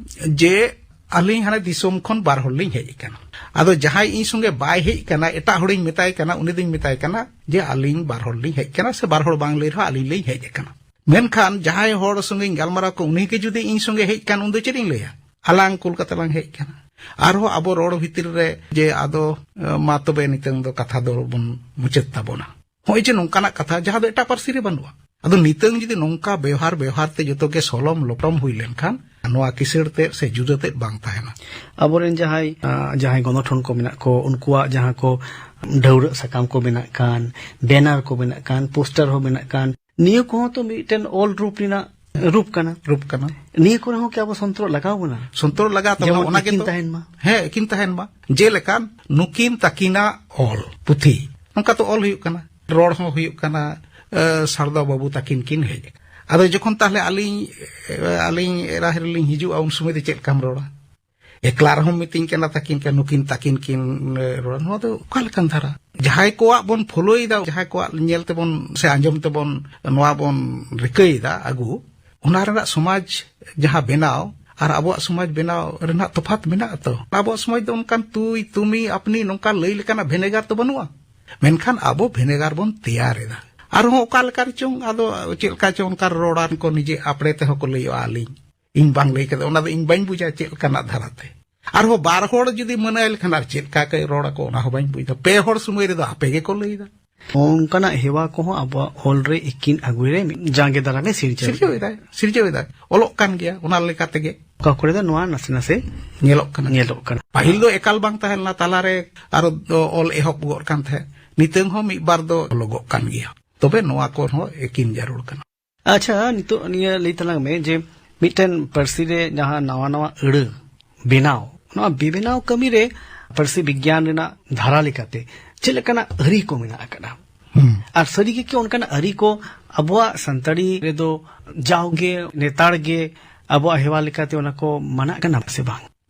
ᱡᱮ ᱟᱹᱞᱤᱧ ᱦᱟᱱᱮ ᱫᱤᱥᱚᱢ ᱠᱷᱚᱱ ᱵᱟᱨ ᱦᱚᱲ ᱞᱤᱧ ᱦᱮᱡ ᱟᱠᱟᱱᱟ᱾ ᱟᱫᱚ ᱡᱟᱦᱟᱸᱭ ᱤᱧ ᱥᱚᱸᱜᱮ ᱵᱟᱭ ᱦᱮᱡ ᱟᱠᱟᱱᱟ, ᱮᱴᱟᱜ ᱦᱚᱲᱤᱧ ᱢᱮᱛᱟᱭ ᱠᱟᱱᱟ, ᱩᱱᱤ ᱫᱚᱧ ᱢᱮᱛᱟᱭ ᱠᱟᱱᱟ ᱡᱮ ᱟᱹᱞᱤᱧ ᱵᱟᱨ ᱦᱚᱲ ᱞᱤᱧ ᱦᱮᱡ ᱟᱠᱟᱱᱟ, ᱥᱮ ᱵᱟᱨ ᱦᱚᱲ ᱵᱟᱝ ᱞᱟᱹᱭ ᱨᱮᱦᱚᱸ ᱟᱹᱞᱤᱧ ᱞᱤᱧ ᱦᱮᱡ ᱟᱠᱟᱱᱟ᱾ ᱢᱮᱱᱠᱷᱟᱱ ᱡᱟᱦᱟᱸᱭ ᱦᱚᱲ ᱥᱚᱸᱜᱮᱧ ᱜᱟᱞᱢᱟᱨᱟᱣ ᱠᱚ, ᱩᱱᱤ ᱜᱮ ᱡᱩᱫᱤ ᱤᱧ ᱥᱚᱸᱜᱮ ᱦᱮᱡ ᱠᱟᱱ, ᱩᱱ ᱫᱚ ᱪᱮᱫ ᱤᱧ ᱞᱟᱹᱭᱟ? ᱟᱞᱟᱝ ᱠᱳᱞᱠᱟᱛᱟ ᱞᱟᱝ ᱦᱮᱡ ᱠᱟᱱᱟ᱾ ᱟᱨᱦᱚᱸ ᱟᱵᱚ ᱨᱚᱲ ᱵᱷᱤᱛᱤᱨ ᱨᱮ ᱡᱮ ᱟᱫᱚ, ᱮ, ᱢᱟ ᱛᱚᱵᱮ ᱱᱤᱛᱚᱝ ᱫᱚ ᱠᱟᱛᱷᱟ ᱫᱚ ᱵᱚᱱ ᱢᱩᱪᱟᱹᱫ ᱛᱟᱵᱚᱱᱟ᱾ ᱦᱚᱸᱜᱼᱚᱭ ᱡᱮ ᱱᱚᱝᱠᱟᱱᱟᱜ ᱠᱟᱛᱷᱟ, ᱡᱟᱦᱟᱸ ᱫᱚ ᱮᱴᱟᱜ ᱯᱟᱹᱨᱥᱤ ᱨᱮ ᱵᱟᱹᱱᱩᱜᱼᱟ᱾ ᱟᱫᱚ ᱱᱤᱛᱚᱝ ᱡᱩᱫᱤ ᱱᱚᱝᱠᱟ ᱵᱮᱣᱦᱟᱨ ᱵᱮᱣᱦᱟᱨ ᱛᱮ ᱡᱚᱛᱚ ᱜᱮ ᱥᱚᱞᱚᱢ ᱞᱚᱴᱚᱢ ᱦᱩᱭ ᱞᱮᱱᱠᱷᱟᱱ, ᱱᱚᱣᱟ ᱠᱤᱥᱟᱹᱬ ᱛᱮᱫ ᱥᱮ ᱡᱩᱫᱟᱹ ᱛᱮᱫ ᱵᱟᱝ ᱛᱟᱦᱮᱱᱟ᱾ ᱟᱵᱚᱨᱮᱱ ᱡᱟᱦᱟᱸᱭ, ᱟ, ᱡᱟᱦᱟᱸᱭ ᱜᱚᱱᱚᱴᱷᱚᱱ ᱠᱚ ᱢᱮᱱᱟᱜ ᱠᱚ, ᱩᱱᱠᱩᱣᱟᱜ ᱡᱟᱦᱟᱸ ᱠᱚ ᱰᱷᱟᱹᱣᱨᱟᱹᱜ ᱥᱟᱠᱟᱢ ᱠᱚ ᱵᱮᱱᱟᱜ ᱠᱟᱱ, ᱵᱮᱱᱟᱨ ᱠᱚ ᱵᱮᱱᱟᱜ ᱠᱟᱱ, ᱯᱳᱥᱴᱟᱨ ᱦᱚᱸ ᱵᱮᱱᱟᱜ ᱠᱟᱱ, ᱱᱤᱭᱟᱹ ᱠᱚᱦᱚᱸ ᱛᱚ ᱢᱤᱫᱴᱮᱱ ᱚᱞ ᱨᱩᱯ ᱨᱮᱱᱟᱜ ᱨᱩᱯ ᱠᱟᱱᱟ᱾ ᱨᱩᱯ ᱠᱟᱱᱟ᱾ ᱱᱤᱭᱟᱹ ᱠᱚᱨᱮ ᱦᱚᱸ ᱠᱤ ᱟᱵᱚ ᱥᱚᱱᱛᱚᱨᱚᱜ ᱞᱟᱜᱟᱣ ᱵᱚᱱᱟ? ᱥᱚᱱᱛᱚᱨᱚᱜ ᱞᱟᱜᱟᱣ ᱛᱟᱵᱚᱱᱟ, ᱡᱮᱢᱚᱱ ᱚᱱᱟ ᱮᱠᱤᱱ ᱜᱮᱛᱚ᱾ ᱛᱟᱦᱮᱱ ᱢᱟ᱾ ᱦᱮᱸ, ᱮᱠᱤᱱ ᱛᱟᱦᱮᱱ ᱢᱟ᱾ ᱡᱮᱞᱮᱠᱟ ᱱᱩᱠᱤᱱ ᱛᱟᱹᱠᱤᱱᱟᱜ ᱚᱞ ᱯᱩᱛᱷᱤ, ᱱᱚᱝᱠᱟ ᱛᱚ ᱚᱞ ᱦᱩᱭᱩᱜ ᱠᱟᱱᱟ, ᱨᱚᱲ ᱦᱚᱸ ᱦᱩᱭᱩᱜ ᱠᱟᱱᱟ, ᱮ, ᱥᱟᱨᱫᱟ ᱵᱟᱹᱵᱩ ᱛᱟᱹᱠᱤᱱ ᱠᱤᱱ ᱦᱮᱡ ᱟᱠᱟᱱᱟ᱾ ᱟᱫᱚ ᱡᱚᱠᱷᱚᱱ ᱛᱟᱦᱞᱮ ᱟᱹᱞᱤᱧ, ᱮ, ᱟᱹᱞᱤᱧ ᱮᱨᱟ ᱦᱤᱨᱤ ᱞᱤᱧ ᱦᱤᱡᱩᱜᱼᱟ, ᱩᱱ ᱥᱚᱢᱚᱭ ᱫᱚ ᱪᱮᱫ ᱞᱮᱠᱟᱢ ᱨᱚᱲᱟ? ᱮᱠᱞᱟ ᱨᱮᱦᱚᱸ ᱢᱤᱛᱟᱹᱧ ᱠᱟᱱᱟ ᱛᱟᱹᱠᱤᱱ ᱠᱟᱱᱟ, ᱱᱩᱠᱤᱱ ᱛᱟᱹᱠᱤᱱ ᱠᱤᱱ, ᱮ, ᱨᱚᱲᱟ᱾ ᱱᱚᱣᱟ ᱫᱚ ᱚᱠᱟ ᱞᱮᱠᱟᱱ ᱫᱷᱟᱨᱟ? ᱡᱟᱦᱟᱸᱭ ᱠᱚᱣᱟᱜ ᱵᱚᱱ ᱯᱷᱚᱞᱳᱭᱮᱫᱟ, ᱡᱟᱦᱟᱸᱭ ᱠᱚᱣᱟᱜ ᱧᱮᱞ ᱛᱮᱵᱚᱱ ᱥᱮ ᱟᱸᱡᱚᱢ ᱛᱮᱵᱚᱱ ᱱᱚᱣᱟ ᱵᱚᱱ ᱨᱤᱠᱟᱹᱭᱮᱫᱟ ᱟᱹᱜᱩ, ᱚᱱᱟ ᱨᱮᱱᱟᱜ ᱥᱚᱢᱟᱡᱽ ᱡᱟᱦᱟᱸ ᱵᱮᱱᱟᱣ ᱟᱨ ᱟᱵᱚᱣᱟᱜ ᱥᱚᱢᱟᱡᱽ ᱵᱮᱱᱟᱣ ᱨᱮᱱᱟᱜ ᱛᱚᱯᱷᱟᱛ ᱢᱮᱱᱟᱜᱼᱟ ᱛᱚ᱾ ᱟᱵᱚᱣᱟᱜ ᱥᱚᱢᱟᱡᱽ ᱫᱚ ᱚᱱᱠᱟᱱ ᱛᱩᱭ, ᱛᱩᱢᱤ, ᱟᱯᱱᱤ ᱱᱚᱝᱠᱟ ᱞᱟᱹᱭ ᱞᱮᱠᱟᱱᱟᱜ ᱵᱷᱮᱱᱮᱜᱟᱨ ᱫᱚ ᱵᱟᱹᱱᱩᱜᱼᱟ᱾ ᱢᱮᱱᱠᱷᱟᱱ ᱟᱵᱚ ᱵᱷᱮᱱᱮᱜᱟᱨ ᱵᱚᱱ ᱛᱮᱭᱟᱨ ᱮᱫᱟ᱾ ᱟᱨᱦᱚᱸ ᱚᱠᱟ ᱞᱮᱠᱟ ᱨᱮᱪᱚᱝ, ᱟᱫᱚ ᱪᱮᱫ ᱞᱮᱠᱟ ᱪᱚᱝ ᱚᱱᱠᱟ ᱨᱚᱲᱟᱱ ᱠᱚ ᱱᱤᱡᱮ ᱟᱯᱲᱮ ᱛᱮᱦᱚᱸ ᱠᱚ ᱞᱟᱹᱭᱚᱜᱼᱟ, ᱟᱹᱞᱤᱧ, ᱤᱧ ᱵᱟᱝ ᱞᱟᱹᱭ ᱠᱟᱛᱮ, ᱚᱱᱟ ᱫᱚ ᱤᱧ ᱵᱟᱹᱧ ᱵᱩᱡᱟ ᱪᱮᱫ ᱞᱮᱠᱟᱱᱟᱜ ᱫᱷᱟᱨᱟᱛᱮ᱾ ᱟᱨᱦᱚᱸ ᱵᱟᱨ ᱦᱚᱲ ᱡᱩᱫᱤ ᱢᱟᱹᱱᱟᱹᱭ ᱞᱮᱠᱷᱟᱱ ᱟᱨ ᱪᱮᱫ ᱞᱮᱠᱟ ᱠᱚ ᱨᱚᱲ ᱟᱠᱚ, ᱚᱱᱟ ᱦᱚᱸ ᱵᱟᱹᱧ ᱵᱩᱡᱽ ᱮᱫᱟ᱾ ᱯᱮ ᱦᱚᱲ ᱥᱚᱢᱚᱭ ᱨᱮᱫᱚ ᱟᱯᱮ ᱜᱮᱠᱚ ᱞᱟᱹᱭ ᱮᱫᱟ᱾ ᱚᱱᱠᱟᱱᱟᱜ ᱦᱮᱣᱟ ᱠᱚᱦᱚᱸ ᱟᱵᱚᱣᱟᱜ ᱚᱞ ᱨᱮ ᱮᱠᱤᱱ ᱟᱹᱜᱩᱭ ᱨᱮ ᱢᱤᱫ ᱡᱟᱸᱜᱮ ᱫᱟᱨᱟᱢᱮ ᱥᱤᱨᱡᱟᱹᱣ ᱥᱤᱨᱡᱟᱹᱣ ᱮᱫᱟ᱾ ᱮᱫᱟᱭ, ᱥᱤᱨᱡᱟᱹᱣ ᱮᱫᱟᱭ᱾ ᱚᱞᱚᱜ ᱠᱟᱱ ᱜᱮᱭᱟ, ᱚᱱᱟ ᱞᱮᱠᱟ ᱛᱮᱜᱮ᱾ ᱚᱠᱟ ᱠᱚᱨᱮ ᱫᱚ ᱱᱚᱣᱟ ᱱᱟᱥᱮ ᱱᱟᱥᱮ ᱧᱮᱞᱚᱜ ᱠᱟᱱᱟ᱾ ᱧᱮᱞᱚᱜ ᱠᱟᱱᱟ᱾ ᱯᱟᱹᱦᱤᱞ ᱫᱚ ᱮᱠᱟᱞ ᱵᱟᱝ ᱛᱟᱦᱮᱸ ᱞᱮᱱᱟ, ᱛᱟᱞᱟᱨᱮ ᱟᱨᱚ ᱚᱞ ᱮᱦᱚᱵ ᱜᱚᱫ ᱠᱟᱱ ᱛᱟᱦᱮᱸᱫ᱾ ᱱᱤᱛᱚᱝ ᱦᱚᱸ ᱢᱤᱫ ᱵᱟᱨ ᱫᱚ ᱚᱞᱚᱜᱚᱜ ᱠᱟᱱ ᱜᱮᱭᱟ᱾ ᱛᱚᱵᱮ ᱱᱚᱣᱟ ᱠᱚᱦᱚᱸ ᱮᱠᱤᱱ ᱡᱟᱹᱨᱩᱲ ᱠᱟᱱᱟ᱾ ᱟᱪᱪᱷᱟ, ᱱᱤᱛᱚᱜ ᱱᱤᱭᱟᱹ ᱞᱟᱹᱭ ᱛᱟᱞᱟᱝ ᱢᱮ ᱡᱮ ᱢᱤᱫᱴᱮᱱ ᱯᱟᱹᱨᱥᱤ ᱨᱮ ᱡᱟᱦᱟᱸ ᱱᱟᱣᱟ ᱱᱟᱣᱟ ᱟᱹᱲᱟᱹ ᱵᱮᱱᱟᱣ, ᱱᱚᱣᱟ ᱵᱮᱵᱮᱱᱟᱣ ᱠᱟᱹᱢᱤ ᱨᱮ ᱯᱟᱹᱨᱥᱤ ᱵᱤᱜᱽᱜᱟᱱ ᱨᱮᱱᱟᱜ ᱫᱷᱟᱨᱟ ᱞᱮᱠᱟᱛᱮ ᱪᱮᱫ ᱞᱮᱠᱟᱱᱟᱜ ᱟᱹᱨᱤ ᱠᱚ ᱢᱮᱱᱟᱜ ᱟᱠᱟᱫᱟ? ᱦᱩᱸ᱾ ᱟᱨ ᱥᱟᱹᱨᱤ ᱜᱮ ᱠᱤ ᱚᱱᱠᱟᱱᱟᱜ ᱟᱹᱨᱤ ᱠᱚ ᱟᱵᱚᱣᱟᱜ ᱥᱟᱱᱛᱟᱲᱤ ᱨᱮᱫᱚ ᱡᱟᱣᱜᱮ ᱱᱮᱛᱟᱨ ᱜᱮ ᱟᱵᱚᱣᱟᱜ ᱦᱮᱣᱟ ᱞᱮᱠᱟᱛᱮ ᱚᱱᱟ ᱠᱚ ᱢᱟᱱᱟᱜ ᱠᱟᱱᱟ ᱥᱮ ᱵᱟᱝ?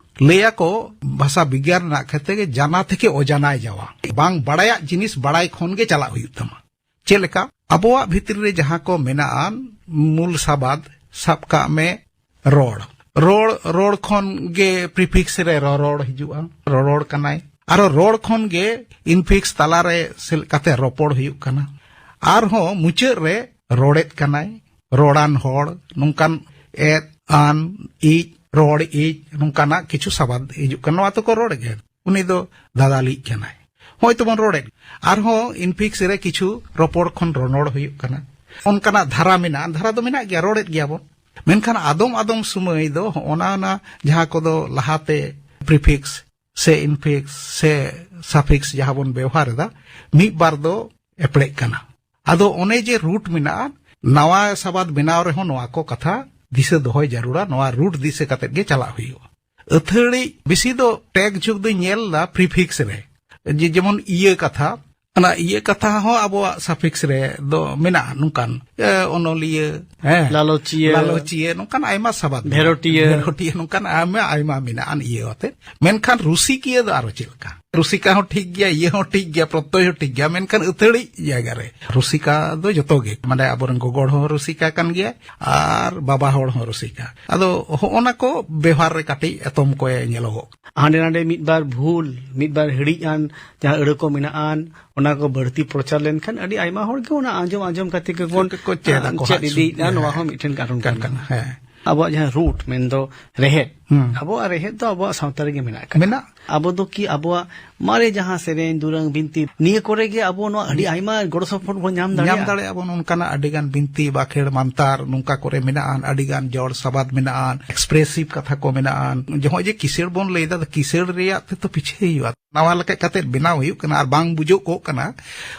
ᱞᱟᱹᱭᱟᱠᱚ ᱵᱷᱟᱥᱟ ᱵᱤᱜᱽᱜᱟᱱ ᱨᱮᱱᱟᱜ ᱠᱷᱟᱹᱛᱤᱨ ᱜᱮ ᱡᱟᱱᱟ ᱛᱷᱮᱠᱮ ᱚᱡᱟᱱᱟᱭ ᱡᱟᱣᱟ᱾ ᱵᱟᱝ ᱵᱟᱲᱟᱭᱟᱜ ᱡᱤᱱᱤᱥ ᱵᱟᱲᱟᱭ ᱠᱷᱚᱱ ᱜᱮ ᱪᱟᱞᱟᱜ ᱦᱩᱭᱩᱜ ᱛᱟᱢᱟ᱾ ᱪᱮᱫ ᱞᱮᱠᱟ? ᱟᱵᱚᱣᱟᱜ ᱵᱷᱤᱛᱨᱤ ᱨᱮ ᱡᱟᱦᱟᱸ ᱠᱚ ᱢᱮᱱᱟᱜᱼᱟ, ᱢᱩᱞ ᱥᱟᱵᱟᱫ, ᱥᱟᱵ ᱠᱟᱜ ᱢᱮ, ᱨᱚᱲ᱾ ᱨᱚᱲ, ᱨᱚᱲ ᱠᱷᱚᱱ ᱜᱮ ᱯᱨᱤᱯᱷᱤᱠᱥ ᱨᱮ ᱨᱚᱨᱚᱲ ᱦᱤᱡᱩᱜᱼᱟ, ᱨᱚᱨᱚᱲ ᱠᱟᱱᱟᱭ᱾ ᱟᱨᱚ ᱨᱚᱲ ᱠᱷᱚᱱ ᱜᱮ ᱤᱱᱯᱷᱤᱠᱥ ᱛᱟᱞᱟᱨᱮ ᱥᱮᱞᱮᱫ ᱠᱟᱛᱮ ᱨᱚᱯᱚᱲ ᱦᱩᱭᱩᱜ ᱠᱟᱱᱟ᱾ ᱟᱨᱦᱚᱸ ᱢᱩᱪᱟᱹᱫ ᱨᱮ ᱨᱚᱲᱮᱫ ᱠᱟᱱᱟᱭ, ᱨᱚᱲᱟᱱ ᱦᱚᱲ, ᱱᱚᱝᱠᱟᱱ ᱮᱫ, ᱟᱱ, ᱤᱡ, ᱨᱚᱲ ᱤᱡ, ᱱᱚᱝᱠᱟᱱᱟᱜ ᱠᱤᱪᱷᱩ ᱥᱟᱵᱟᱫ ᱦᱤᱡᱩᱜ ᱠᱟᱱᱟ᱾ ᱱᱚᱣᱟ ᱛᱚᱠᱚ ᱨᱚᱲ ᱜᱮ᱾ ᱩᱱᱤ ᱫᱚ ᱫᱟᱫᱟᱞᱤᱡ ᱠᱟᱱᱟᱭ᱾ ᱦᱚᱸᱜᱼᱚᱭ ᱛᱚᱵᱚᱱ ᱨᱚᱲᱮᱫ᱾ ᱟᱨᱦᱚᱸ ᱤᱱᱯᱷᱤᱠᱥ ᱨᱮ ᱠᱤᱪᱷᱩ ᱨᱚᱯᱚᱲ ᱠᱷᱚᱱ ᱨᱚᱱᱚᱲ ᱦᱩᱭᱩᱜ ᱠᱟᱱᱟ᱾ ᱚᱱᱠᱟᱱᱟᱜ ᱫᱷᱟᱨᱟ ᱢᱮᱱᱟᱜᱼᱟ, ᱫᱷᱟᱨᱟ ᱫᱚ ᱢᱮᱱᱟᱜ ᱜᱮᱭᱟ, ᱨᱚᱲᱮᱫ ᱜᱮᱭᱟ ᱵᱚᱱ᱾ ᱢᱮᱱᱠᱷᱟᱱ ᱟᱫᱚᱢ ᱟᱫᱚᱢ ᱥᱚᱢᱚᱭ ᱫᱚ ᱦᱚᱸᱜᱼᱚ ᱱᱟ ᱚᱱᱟ ᱡᱟᱦᱟᱸ ᱠᱚᱫᱚ ᱞᱟᱦᱟᱛᱮ ᱯᱨᱤᱯᱷᱤᱠᱥ ᱥᱮ ᱤᱱᱯᱷᱤᱠᱥ ᱥᱮ ᱥᱟᱯᱷᱤᱠᱥ ᱡᱟᱦᱟᱸ ᱵᱚᱱ ᱵᱮᱣᱦᱟᱨ ᱮᱫᱟ, ᱢᱤᱫ ᱵᱟᱨ ᱫᱚ ᱮᱯᱲᱮᱜ ᱠᱟᱱᱟ᱾ ᱟᱫᱚ ᱚᱱᱮ ᱡᱮ ᱨᱩᱴ ᱢᱮᱱᱟᱜᱼᱟ, ᱱᱟᱣᱟ ᱥᱟᱵᱟᱫ ᱵᱮᱱᱟᱣ ᱨᱮᱦᱚᱸ ᱱᱚᱣᱟ ᱠᱚ ᱠᱟᱛᱷᱟ ᱫᱤᱥᱟᱹ ᱫᱚᱦᱚᱭ ᱡᱟᱹᱨᱩᱲᱟ, ᱱᱚᱣᱟ ᱨᱩᱴ ᱫᱤᱥᱟᱹ ᱠᱟᱛᱮᱫ ᱜᱮ ᱪᱟᱞᱟᱜ ᱦᱩᱭᱩᱜᱼᱟ᱾ ᱟᱹᱛᱷᱟᱹᱲᱤ ᱵᱮᱥᱤ ᱫᱚ ᱴᱮᱜᱽ ᱡᱩᱜᱽ ᱫᱚᱧ ᱧᱮᱞ ᱮᱫᱟ ᱯᱨᱤᱯᱷᱤᱠᱥ ᱨᱮ, ᱡᱮ ᱡᱮᱢᱚᱱ ᱤᱭᱟᱹ ᱠᱟᱛᱷᱟ, ᱚᱱᱟ ᱤᱭᱟᱹ ᱠᱟᱛᱷᱟ ᱦᱚᱸ ᱟᱵᱚᱣᱟᱜ ᱥᱟᱯᱷᱤᱠᱥ ᱨᱮ ᱫᱚ ᱢᱮᱱᱟᱜᱼᱟ, ᱱᱚᱝᱠᱟᱱ, ᱮ, ᱚᱱᱚᱞᱤᱭᱟᱹ, ᱦᱮᱸ, ᱞᱟᱞᱚᱪᱤᱭᱟᱹ᱾ ᱞᱟᱞᱚᱪᱤᱭᱟᱹ, ᱱᱚᱝᱠᱟᱱ ᱟᱭᱢᱟ ᱥᱟᱵᱟᱫ ᱢᱮᱱᱟᱜᱼᱟ᱾ ᱵᱷᱮᱨᱚᱴᱤᱭᱟᱹ᱾ ᱵᱷᱮᱨᱚᱴᱤᱭᱟᱹ, ᱱᱚᱝᱠᱟᱱ ᱟᱭᱢᱟ, ᱟᱭᱢᱟ ᱢᱮᱱᱟᱜᱼᱟ ᱤᱭᱟᱹ ᱟᱛᱮ᱾ ᱢᱮᱱᱠᱷᱟᱱ ᱨᱩᱥᱤᱠᱤᱭᱟᱹ ᱫᱚ ᱟᱨᱚ ᱪᱮᱫ ᱞᱮᱠᱟ? ᱨᱩᱥᱤᱠᱟ ᱦᱚᱸ ᱴᱷᱤᱠ ᱜᱮᱭᱟ, ᱤᱭᱟᱹ ᱦᱚᱸ ᱴᱷᱤᱠ ᱜᱮᱭᱟ, ᱯᱨᱚᱛᱭᱚᱭ ᱦᱚᱸ ᱴᱷᱤᱠ ᱜᱮᱭᱟ, ᱢᱮᱱᱠᱷᱟᱱ ᱟᱹᱛᱷᱟᱹᱲᱤ ᱡᱟᱭᱜᱟ ᱨᱮ᱾ ᱨᱩᱥᱤᱠᱟ ᱫᱚ ᱡᱚᱛᱚ ᱜᱮ, ᱢᱟᱱᱮ ᱟᱵᱚᱨᱮᱱ ᱜᱚᱜᱚ ᱦᱚᱲ ᱦᱚᱸ ᱨᱩᱥᱤᱠᱟ ᱠᱟᱱ ᱜᱮᱭᱟ ᱟᱨ ᱵᱟᱵᱟ ᱦᱚᱲ ᱦᱚᱸ ᱨᱩᱥᱤᱠᱟ᱾ ᱟᱫᱚ ᱦᱚᱸᱜᱼᱚ ᱱᱟ ᱠᱚ ᱵᱮᱣᱦᱟᱨ ᱨᱮ ᱠᱟᱹᱴᱤᱡ ᱮᱛᱚᱢ ᱠᱚᱭ ᱧᱮᱞᱚᱜᱚᱜ ᱠᱟᱱᱟ᱾ ᱦᱟᱸᱰᱮ ᱱᱟᱰᱮ ᱢᱤᱫ ᱵᱟᱨ ᱵᱷᱩᱞ, ᱢᱤᱫ ᱵᱟᱨ ᱦᱤᱲᱤᱡ ᱟᱱ ᱡᱟᱦᱟᱸ ᱟᱹᱲᱟᱹ ᱠᱚ ᱢᱮᱱᱟᱜᱼᱟ, ᱚᱱᱟ ᱠᱚ ᱵᱟᱹᱲᱛᱤ ᱯᱨᱚᱪᱟᱨ ᱞᱮᱱᱠᱷᱟᱱ ᱟᱹᱰᱤ ᱟᱭᱢᱟ ᱦᱚᱲ ᱜᱮ ᱚᱱᱟ ᱟᱸᱡᱚᱢ ᱟᱸᱡᱚᱢ ᱠᱟᱛᱮ ᱜᱮᱵᱚᱱ ᱠᱚ ᱪᱮᱫ ᱟᱠᱚ ᱪᱮᱫ ᱦᱟᱸᱜ᱾ ᱤᱫᱤᱭᱮᱫᱼᱟ᱾ ᱦᱮᱸ᱾ ᱱᱚᱣᱟ ᱦᱚᱸ ᱢᱤᱫᱴᱮᱱ ᱠᱟᱨᱚᱱ ᱠᱟᱱ ᱠᱟᱱᱟ᱾ ᱠᱟᱱᱟ᱾ ᱦᱮᱸ᱾ ᱟᱵᱚᱣᱟᱜ ᱡᱟᱦᱟᱸ ᱨᱩᱴ, ᱢᱮᱱᱫᱚ ᱨᱮᱦᱮᱫ, ᱦᱩᱸ᱾ ᱟᱵᱚᱣᱟᱜ ᱨᱮᱦᱮᱫ ᱫᱚ ᱟᱵᱚᱣᱟᱜ ᱥᱟᱶᱛᱟ ᱨᱮᱜᱮ ᱢᱮᱱᱟᱜ ᱟᱠᱟᱫᱟ᱾ ᱢᱮᱱᱟᱜ᱾ ᱟᱵᱚ ᱫᱚ ᱠᱤ ᱟᱵᱚᱣᱟᱜ ᱢᱟᱨᱮ ᱡᱟᱦᱟᱸ ᱥᱮᱨᱮᱧ, ᱫᱩᱨᱟᱹᱝ, ᱵᱤᱱᱛᱤ, ᱱᱤᱭᱟᱹ ᱠᱚᱨᱮ ᱜᱮ ᱟᱵᱚ ᱱᱚᱣᱟ ᱟᱹᱰᱤ ᱟᱭᱢᱟ ᱜᱚᱲᱚ ᱥᱚᱯᱚᱦᱚᱫ ᱵᱚᱱ ᱧᱟᱢ ᱫᱟᱲᱮᱭᱟᱜᱼᱟ? ᱧᱟᱢ ᱫᱟᱲᱮᱭᱟᱜᱼᱟ ᱵᱚᱱ᱾ ᱚᱱᱠᱟᱱᱟᱜ ᱟᱹᱰᱤ ᱜᱟᱱ ᱵᱤᱱᱛᱤ, ᱵᱟᱠᱷᱮᱲ, ᱢᱟᱱᱛᱟᱨ ᱱᱚᱝᱠᱟ ᱠᱚᱨᱮ ᱢᱮᱱᱟᱜᱼᱟ, ᱟᱹᱰᱤ ᱜᱟᱱ ᱡᱚᱲ ᱥᱟᱵᱟᱫ ᱢᱮᱱᱟᱜᱼᱟ, ᱮᱠᱥᱯᱨᱮᱥᱤᱵᱷ ᱠᱟᱛᱷᱟ ᱠᱚ ᱢᱮᱱᱟᱜᱼᱟ᱾ ᱡᱚᱦᱚᱜ ᱡᱮ ᱠᱤᱥᱟᱹᱬ ᱵᱚᱱ ᱞᱟᱹᱭ ᱮᱫᱟ, ᱠᱤᱥᱟᱹᱬ ᱨᱮᱭᱟᱜ ᱛᱮ ᱛᱚ ᱯᱤᱪᱷᱟᱹ ᱦᱩᱭᱩᱜᱼᱟ᱾ ᱱᱟᱣᱟ ᱞᱮᱠᱟ ᱠᱟᱛᱮ ᱵᱮᱱᱟᱣ ᱦᱩᱭᱩᱜ ᱠᱟᱱᱟ ᱟᱨ ᱵᱟᱝ ᱵᱩᱡᱚᱜ ᱠᱚᱜ ᱠᱟᱱᱟ,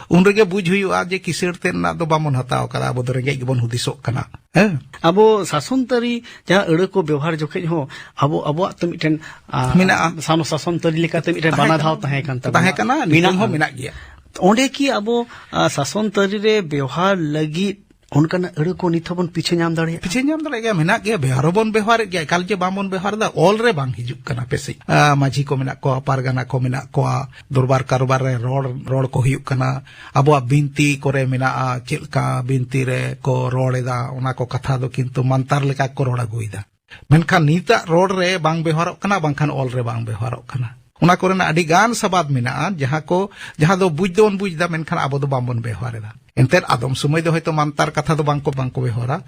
ᱩᱱ ᱨᱮᱜᱮ ᱵᱩᱡᱽ ᱦᱩᱭᱩᱜᱼᱟ ᱡᱮ ᱠᱤᱥᱟᱹᱬ ᱛᱮ ᱨᱮᱱᱟᱜ ᱫᱚ ᱵᱟᱵᱚᱱ ᱦᱟᱛᱟᱣ ᱠᱟᱫᱟ, ᱟᱵᱚ ᱫᱚ ᱨᱮᱸᱜᱮᱡ ᱜᱮᱵᱚᱱ ᱦᱩᱫᱤᱥᱚᱜ ᱠᱟᱱᱟ᱾ ᱦᱮᱸ᱾ ᱟᱵᱚ ᱥᱟᱥᱚᱱ ᱛᱟᱹᱨᱤ ᱡᱟᱦᱟᱸ ᱟᱹᱲᱟᱹ ᱠᱚ ᱵᱮᱣᱦᱟᱨ ᱡᱚᱠᱷᱮᱡ ᱦᱚᱸ ᱟᱵᱚ, ᱟᱵᱚᱣᱟᱜ ᱛᱚ ᱢᱤᱫᱴᱮᱱ, ᱟ, ᱢᱮᱱᱟᱜᱼᱟ᱾ ᱥᱟᱱ-, ᱥᱟᱥᱚᱱ ᱛᱟᱹᱨᱤ ᱞᱮᱠᱟᱛᱮ ᱢᱤᱫᱴᱮᱱ ᱛᱟᱦᱮᱸ ᱵᱟᱱᱟ ᱠᱟᱱᱟ᱾ ᱫᱷᱟᱣ ᱛᱟᱦᱮᱸ ᱠᱟᱱ ᱛᱟᱵᱚᱱᱟ᱾ ᱛᱟᱦᱮᱸ ᱠᱟᱱᱟ, ᱱᱤᱛᱚᱝ ᱢᱮᱱᱟᱜᱼᱟ᱾ ᱦᱚᱸ ᱢᱮᱱᱟᱜ ᱜᱮᱭᱟ᱾ ᱚᱸᱰᱮ ᱠᱤ ᱟᱵᱚ, ᱟ, ᱥᱟᱥᱚᱱ ᱛᱟᱹᱨᱤ ᱨᱮ ᱵᱮᱣᱦᱟᱨ ᱞᱟᱹᱜᱤᱫ ᱚᱱᱠᱟᱱᱟᱜ ᱟᱹᱲᱟᱹ ᱠᱚ ᱱᱤᱛ ᱦᱚᱸᱵᱚᱱ ᱯᱤᱪᱷᱟᱹ ᱧᱟᱢ ᱫᱟᱲᱮᱭᱟᱜᱼᱟ? ᱯᱤᱪᱷᱟᱹ ᱧᱟᱢ ᱫᱟᱲᱮᱭᱟᱜ ᱜᱮᱭᱟ, ᱢᱮᱱᱟᱜ ᱜᱮᱭᱟ, ᱵᱮᱣᱦᱟᱨ ᱦᱚᱸᱵᱚᱱ ᱵᱮᱣᱦᱟᱨᱮᱫ ᱜᱮᱭᱟ᱾ ᱮᱠᱟᱞ ᱡᱮ ᱵᱟᱝᱵᱚᱱ ᱵᱮᱣᱦᱟᱨ ᱮᱫᱟ, ᱚᱞ ᱨᱮ ᱵᱟᱝ ᱦᱤᱡᱩᱜ ᱠᱟᱱᱟ᱾ ᱯᱮᱥᱮᱡ, ᱟ, ᱢᱟᱹᱡᱷᱤ ᱠᱚ ᱢᱮᱱᱟᱜ ᱠᱚᱣᱟ, ᱯᱟᱨᱜᱟᱱᱟ ᱠᱚ ᱢᱮᱱᱟᱜ ᱠᱚᱣᱟ, ᱫᱚᱨᱵᱟᱨ ᱠᱟᱨᱵᱟᱨ ᱨᱮ ᱨᱚᱲ, ᱨᱚᱲ ᱠᱚ ᱦᱩᱭᱩᱜ ᱠᱟᱱᱟ, ᱟᱵᱚᱣᱟᱜ ᱵᱤᱱᱛᱤ ᱠᱚᱨᱮ ᱢᱮᱱᱟᱜᱼᱟ, ᱪᱮᱫ ᱞᱮᱠᱟ ᱵᱤᱱᱛᱤ ᱨᱮ ᱠᱚ ᱨᱚᱲ ᱮᱫᱟ, ᱚᱱᱟ ᱠᱚ ᱠᱟᱛᱷᱟ ᱫᱚ ᱠᱤᱱᱛᱩ ᱢᱟᱱᱛᱟᱨ ᱞᱮᱠᱟ ᱠᱚ ᱨᱚᱲ ᱟᱹᱜᱩᱭᱮᱫᱟ᱾ ᱢᱮᱱᱠᱷᱟᱱ ᱱᱤᱛᱟᱜ ᱨᱚᱲ ᱨᱮ ᱵᱟᱝ ᱵᱮᱣᱦᱟᱨᱚᱜ ᱠᱟᱱᱟ, ᱵᱟᱝᱠᱷᱟᱱ ᱚᱞ ᱨᱮ ᱵᱟᱝ ᱵᱮᱣᱦᱟᱨᱚᱜ ᱠᱟᱱᱟ᱾ ᱚᱱᱟ ᱠᱚᱨᱮᱱᱟᱜ ᱟᱹᱰᱤ ᱜᱟᱱ ᱥᱟᱵᱟᱫ ᱢᱮᱱᱟᱜᱼᱟ, ᱡᱟᱦᱟᱸ ᱠᱚ, ᱡᱟᱦᱟᱸ ᱫᱚ ᱵᱩᱡᱽ ᱫᱚᱵᱚᱱ ᱵᱩᱡᱽ ᱮᱫᱟ, ᱢᱮᱱᱠᱷᱟᱱ ᱟᱵᱚ ᱫᱚ ᱵᱟᱝᱵᱚᱱ ᱵᱮᱣᱦᱟᱨ ᱮᱫᱟ᱾ ᱮᱱᱛᱮᱫ ᱟᱫᱚᱢ ᱥᱚᱢᱚᱭ ᱫᱚ ᱦᱚᱭᱛᱳ ᱢᱟᱱᱛᱟᱨ ᱠᱟᱛᱷᱟ ᱫᱚ ᱵᱟᱝ ᱠᱚ, ᱵᱟᱝ ᱠᱚ ᱵᱮᱣᱦᱟᱨᱟ᱾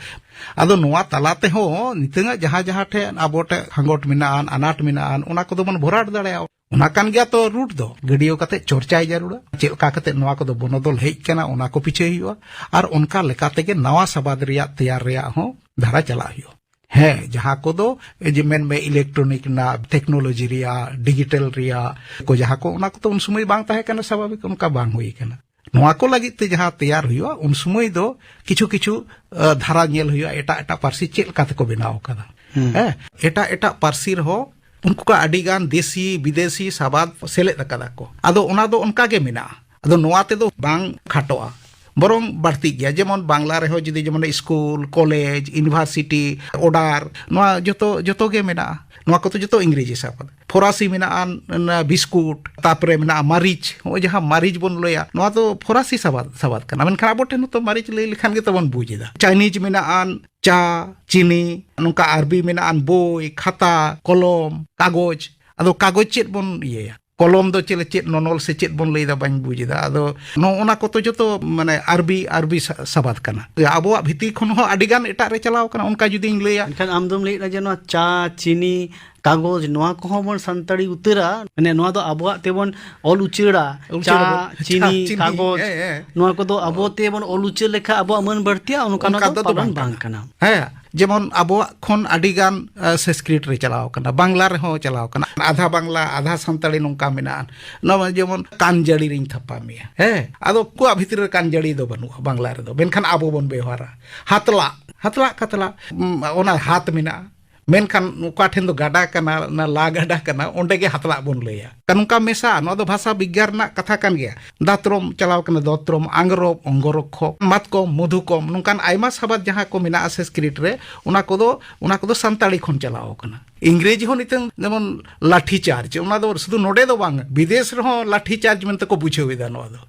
ᱟᱫᱚ ᱱᱚᱣᱟ ᱛᱟᱞᱟ ᱛᱮᱦᱚᱸ ᱱᱤᱛᱚᱝᱟᱜ ᱡᱟᱦᱟᱸ, ᱡᱟᱦᱟᱸ ᱴᱷᱮᱱ ᱟᱵᱚ ᱴᱷᱮᱱ ᱠᱷᱟᱸᱜᱚᱴ ᱢᱮᱱᱟᱜᱼᱟ, ᱟᱱᱟᱴ ᱢᱮᱱᱟᱜᱼᱟ, ᱚᱱᱟ ᱠᱚᱫᱚ ᱵᱚᱱ ᱵᱷᱚᱨᱟᱴ ᱫᱟᱲᱮᱭᱟᱜᱼᱟ᱾ ᱚᱱᱟ ᱠᱟᱱ ᱜᱮᱭᱟ ᱛᱚ ᱨᱩᱴ ᱫᱚ᱾ ᱜᱟᱹᱰᱭᱟᱹᱣ ᱠᱟᱛᱮ ᱪᱚᱨᱪᱟᱭ ᱡᱟᱹᱨᱩᱲᱟ᱾ ᱪᱮᱫ ᱞᱮᱠᱟ ᱠᱟᱛᱮ ᱱᱚᱣᱟ ᱠᱚᱫᱚ ᱵᱚᱱᱚᱫᱚᱞ ᱦᱮᱡ ᱠᱟᱱᱟ, ᱚᱱᱟ ᱠᱚ ᱯᱤᱪᱷᱟᱹᱭ ᱦᱩᱭᱩᱜᱼᱟ᱾ ᱟᱨ ᱚᱱᱠᱟ ᱞᱮᱠᱟ ᱛᱮᱜᱮ ᱱᱟᱣᱟ ᱥᱟᱵᱟᱫ ᱨᱮᱭᱟᱜ ᱛᱮᱭᱟᱨ ᱨᱮᱭᱟᱜ ᱦᱚᱸ ᱫᱷᱟᱨᱟ ᱪᱟᱞᱟᱜ ᱦᱩᱭᱩᱜᱼᱟ᱾ ᱦᱮᱸ, ᱡᱟᱦᱟᱸ ᱠᱚᱫᱚ ᱡᱮ ᱢᱮᱱᱢᱮ ᱤᱞᱮᱠᱴᱨᱚᱱᱤᱠ ᱨᱮᱱᱟᱜ, ᱴᱮᱠᱱᱳᱞᱚᱡᱤ ᱨᱮᱭᱟᱜ, ᱰᱤᱡᱤᱴᱟᱞ ᱨᱮᱭᱟᱜ ᱠᱚ, ᱡᱟᱦᱟᱸ ᱠᱚ, ᱚᱱᱟ ᱠᱚᱫᱚ ᱩᱱ ᱥᱚᱢᱚᱭ ᱵᱟᱝ ᱛᱟᱦᱮᱸ ᱠᱟᱱᱟ, ᱥᱟᱵᱷᱟᱵᱤᱠ ᱚᱱᱠᱟ ᱵᱟᱝ ᱦᱩᱭ ᱠᱟᱱᱟ᱾ ᱱᱚᱣᱟ ᱠᱚ ᱞᱟᱹᱜᱤᱫ ᱛᱮ ᱡᱟᱦᱟᱸ ᱛᱮᱭᱟᱨ ᱦᱩᱭᱩᱜᱼᱟ, ᱩᱱ ᱥᱚᱢᱚᱭ ᱫᱚ ᱠᱤᱪᱷᱩ ᱠᱤᱪᱷᱩ, ᱟ, ᱫᱷᱟᱨᱟ ᱧᱮᱞ ᱦᱩᱭᱩᱜᱼᱟ, ᱮᱴᱟᱜ ᱮᱴᱟᱜ ᱯᱟᱹᱨᱥᱤ ᱪᱮᱫ ᱞᱮᱠᱟ ᱛᱮᱠᱚ ᱵᱮᱱᱟᱣ ᱟᱠᱟᱫᱟ᱾ ᱦᱩᱸ᱾ ᱦᱮᱸ, ᱮᱴᱟᱜ ᱮᱴᱟᱜ ᱯᱟᱹᱨᱥᱤ ᱨᱮᱦᱚᱸ ᱩᱱᱠᱩ ᱠᱚ ᱟᱹᱰᱤ ᱜᱟᱱ ᱫᱮᱥᱤ ᱵᱤᱫᱮᱥᱤ ᱥᱟᱵᱟᱫ ᱥᱮᱞᱮᱫ ᱟᱠᱟᱫᱟ ᱠᱚ᱾ ᱟᱫᱚ ᱚᱱᱟ ᱫᱚ ᱚᱱᱠᱟ ᱜᱮ ᱢᱮᱱᱟᱜᱼᱟ᱾ ᱟᱫᱚ ᱱᱚᱣᱟ ᱛᱮᱫᱚ ᱵᱟᱝ ᱠᱷᱟᱴᱚᱜᱼᱟ, ᱵᱚᱨᱚᱝ ᱵᱟᱹᱲᱛᱤᱜ ᱜᱮᱭᱟ᱾ ᱡᱮᱢᱚᱱ ᱵᱟᱝᱞᱟ ᱨᱮᱦᱚᱸ ᱡᱩᱫᱤ ᱡᱮᱢᱚᱱ ᱥᱠᱩᱞ, ᱠᱚᱞᱮᱡᱽ, ᱤᱭᱩᱱᱤᱵᱷᱟᱨᱥᱤᱴᱤ, ᱚᱰᱟᱨ, ᱱᱚᱣᱟ ᱡᱚᱛᱚ, ᱡᱚᱛᱚ ᱜᱮ ᱢᱮᱱᱟᱜᱼᱟ᱾ ᱱᱚᱣᱟ ᱠᱚᱫᱚ ᱡᱚᱛᱚ ᱤᱝᱨᱮᱡᱤ ᱥᱟᱵᱟᱫ᱾ ᱯᱷᱚᱨᱟᱥᱤ ᱢᱮᱱᱟᱜᱼᱟ, ᱚᱱᱟ ᱵᱤᱥᱠᱩᱴ, ᱛᱟᱯᱚᱨᱮ ᱢᱮᱱᱟᱜᱼᱟ ᱢᱟᱹᱨᱤᱪ᱾ ᱱᱚᱜᱼᱚᱭ ᱡᱟᱦᱟᱸ ᱢᱟᱹᱨᱤᱪ ᱵᱚᱱ ᱞᱟᱹᱭᱟ, ᱱᱚᱣᱟ ᱫᱚ ᱯᱷᱚᱨᱟᱥᱤ ᱥᱟᱵᱟᱫ, ᱥᱟᱵᱟᱫ ᱠᱟᱱᱟ᱾ ᱢᱮᱱᱠᱷᱟᱱ ᱟᱵᱚ ᱴᱷᱮᱱ ᱦᱚᱸᱛᱚ ᱢᱟᱹᱨᱤᱪ ᱞᱟᱹᱭ ᱞᱮᱠᱷᱟᱱ ᱜᱮ ᱛᱟᱵᱚᱱ ᱵᱩᱡᱽ ᱮᱫᱟ᱾ ᱪᱟᱭᱱᱤᱡᱽ ᱢᱮᱱᱟᱜᱼᱟ, ᱪᱟ, ᱪᱤᱱᱤ, ᱱᱚᱝᱠᱟ ᱟᱨᱵᱤ ᱢᱮᱱᱟᱜᱼᱟ, ᱵᱳᱭ, ᱠᱷᱟᱛᱟ, ᱠᱚᱞᱚᱢ, ᱠᱟᱜᱚᱡᱽ᱾ ᱟᱫᱚ ᱠᱟᱜᱚᱡᱽ ᱪᱮᱫ ᱵᱚᱱ ᱤᱭᱟᱹᱭᱟ? ᱠᱚᱞᱚᱢ ᱫᱚ ᱪᱮᱫ, ᱪᱮᱫ ᱱᱚᱱᱚᱞ ᱥᱮ ᱪᱮᱫ ᱵᱚᱱ ᱞᱟᱹᱭ ᱮᱫᱟ, ᱵᱟᱹᱧ ᱵᱩᱡᱽ ᱮᱫᱟ᱾ ᱟᱫᱚ ᱱᱚᱜᱼᱚ ᱱᱟ ᱠᱚᱛᱚ ᱡᱚᱛᱚ ᱢᱟᱱᱮ ᱟᱨᱵᱤ, ᱟᱨᱵᱤ ᱥᱟ-, ᱥᱟᱵᱟᱫ ᱠᱟᱱᱟ᱾ ᱟᱵᱚᱣᱟᱜ ᱵᱷᱤᱛᱤᱨ ᱠᱷᱚᱱ ᱦᱚᱸ ᱟᱹᱰᱤ ᱜᱟᱱ ᱮᱴᱟᱜ ᱨᱮ ᱪᱟᱞᱟᱣ ᱠᱟᱱᱟ᱾ ᱚᱱᱠᱟ ᱡᱩᱫᱤᱧ ᱞᱟᱹᱭᱟ, ᱮᱱᱠᱷᱟᱱ ᱟᱢ ᱫᱚᱢ ᱞᱟᱹᱭᱮᱫᱟ ᱡᱮ ᱱᱚᱣᱟ ᱪᱟ, ᱪᱤᱱᱤ, ᱠᱟᱜᱚᱡᱽ, ᱱᱚᱣᱟ ᱠᱚᱦᱚᱸ ᱵᱚᱱ ᱥᱟᱱᱛᱟᱲᱤ ᱩᱛᱟᱹᱨᱟ, ᱢᱟᱱᱮ ᱱᱚᱣᱟ ᱫᱚ ᱟᱵᱚᱣᱟᱜ ᱛᱮᱵᱚᱱ ᱚᱞ ᱩᱪᱟᱹᱲᱟ᱾ ᱚᱞ ᱪᱟ, ᱩᱪᱟᱹᱲ ᱟᱵᱚᱱ᱾ ᱪᱤᱱᱤ, ᱪᱟ, ᱪᱤᱱᱤ, ᱠᱟᱜᱚᱡᱽ, ᱦᱮᱸ, ᱦᱮᱸ᱾ ᱱᱚᱣᱟ ᱠᱚᱫᱚ ᱟᱵᱚ ᱛᱮᱵᱚᱱ ᱚᱞ ᱩᱪᱟᱹᱲ ᱞᱮᱠᱷᱟᱱ ᱟᱵᱚᱣᱟᱜ ᱢᱟᱹᱱ ᱵᱟᱹᱲᱛᱤᱜᱼᱟ, ᱚᱱᱠᱟᱱᱟᱜ ᱚᱱᱠᱟ ᱫᱚ ᱫᱚ ᱯᱟᱞᱚᱱ ᱵᱟᱝ ᱵᱟᱝ ᱠᱟᱱᱟ᱾ ᱠᱟᱱᱟ᱾ ᱦᱮᱸ, ᱡᱮᱢᱚᱱ ᱟᱵᱚᱣᱟᱜ ᱠᱷᱚᱱ ᱟᱹᱰᱤ ᱜᱟᱱ, ᱟ, ᱥᱚᱝᱥᱠᱨᱤᱛ ᱨᱮ ᱪᱟᱞᱟᱣ ᱠᱟᱱᱟ, ᱵᱟᱝᱞᱟ ᱨᱮᱦᱚᱸ ᱪᱟᱞᱟᱣ ᱠᱟᱱᱟ, ᱟᱫᱷᱟ ᱵᱟᱝᱞᱟ, ᱟᱫᱷᱟ ᱥᱟᱱᱛᱟᱲᱤ ᱱᱚᱝᱠᱟ ᱢᱮᱱᱟᱜᱼᱟ᱾ ᱱᱚᱣᱟ ᱡᱮᱢᱚᱱ ᱠᱟᱱ ᱡᱟᱹᱲᱤ ᱨᱤᱧ ᱛᱷᱟᱯᱟ ᱢᱮᱭᱟ, ᱦᱮᱸ, ᱟᱫᱚ ᱩᱱᱠᱩᱣᱟᱜ ᱵᱷᱤᱛᱨᱤ ᱨᱮ ᱠᱟᱱ ᱡᱟᱹᱲᱤ ᱫᱚ ᱵᱟᱹᱱᱩᱜᱼᱟ ᱵᱟᱝᱞᱟ ᱨᱮᱫᱚ, ᱢᱮᱱᱠᱷᱟᱱ ᱟᱵᱚ ᱵᱚᱱ ᱵᱮᱣᱦᱟᱨᱟ᱾ ᱦᱟᱛᱞᱟᱜ, ᱦᱟᱛᱞᱟᱜ, ᱠᱟᱛᱞᱟᱜ, ᱩᱢ, ᱚᱱᱟ ᱦᱟᱛ ᱢᱮᱱᱟᱜᱼᱟ᱾ ᱢᱮᱱᱠᱷᱟᱱ ᱚᱠᱟ ᱴᱷᱮᱱ ᱫᱚ ᱜᱟᱰᱟ ᱠᱟᱱᱟ, ᱚᱱᱟ ᱞᱟ ᱜᱟᱰᱟ ᱠᱟᱱᱟ, ᱚᱸᱰᱮ ᱜᱮ ᱦᱟᱛᱞᱟᱜ ᱵᱚᱱ ᱞᱟᱹᱭᱟ᱾ ᱱᱚᱝᱠᱟ ᱢᱮᱥᱟ, ᱱᱚᱣᱟ ᱫᱚ ᱵᱷᱟᱥᱟ ᱵᱤᱜᱽᱜᱟᱱ ᱨᱮᱱᱟᱜ ᱠᱟᱛᱷᱟ ᱠᱟᱱ ᱜᱮᱭᱟ᱾ ᱫᱟᱛᱨᱚᱢ ᱪᱟᱞᱟᱣ ᱠᱟᱱᱟ, ᱫᱚᱛᱨᱚᱢ, ᱟᱝᱜᱽᱨᱚᱵ, ᱚᱝᱜᱚᱨᱚᱠᱠᱷᱚ, ᱢᱟᱛᱠᱚᱢ, ᱢᱚᱫᱷᱩᱠᱚᱢ, ᱱᱚᱝᱠᱟᱱ ᱟᱭᱢᱟ ᱥᱟᱵᱟᱫ ᱡᱟᱦᱟᱸ ᱠᱚ ᱢᱮᱱᱟᱜᱼᱟ ᱥᱚᱝᱥᱠᱨᱤᱛ ᱨᱮ, ᱚᱱᱟ ᱠᱚᱫᱚ, ᱚᱱᱟ ᱠᱚᱫᱚ ᱥᱟᱱᱛᱟᱲᱤ ᱠᱷᱚᱱ ᱪᱟᱞᱟᱣ ᱠᱟᱱᱟ᱾ ᱤᱝᱨᱮᱡᱤ ᱦᱚᱸ ᱱᱤᱛᱚᱝ ᱡᱮᱢᱚᱱ ᱞᱟᱴᱷᱤ ᱪᱟᱨᱡᱽ, ᱚᱱᱟ ᱫᱚ ᱥᱩᱫᱷᱩ ᱱᱚᱰᱮ ᱫᱚ ᱵᱟᱝ, ᱵᱤᱫᱮᱥ ᱨᱮᱦᱚᱸ ᱞᱟᱴᱷᱤ ᱪᱟᱨᱡᱽ ᱢᱮᱱᱛᱮ ᱠᱚ ᱵᱩᱡᱷᱟᱹᱣ ᱮᱫᱟ ᱱᱚᱣᱟ ᱫᱚ᱾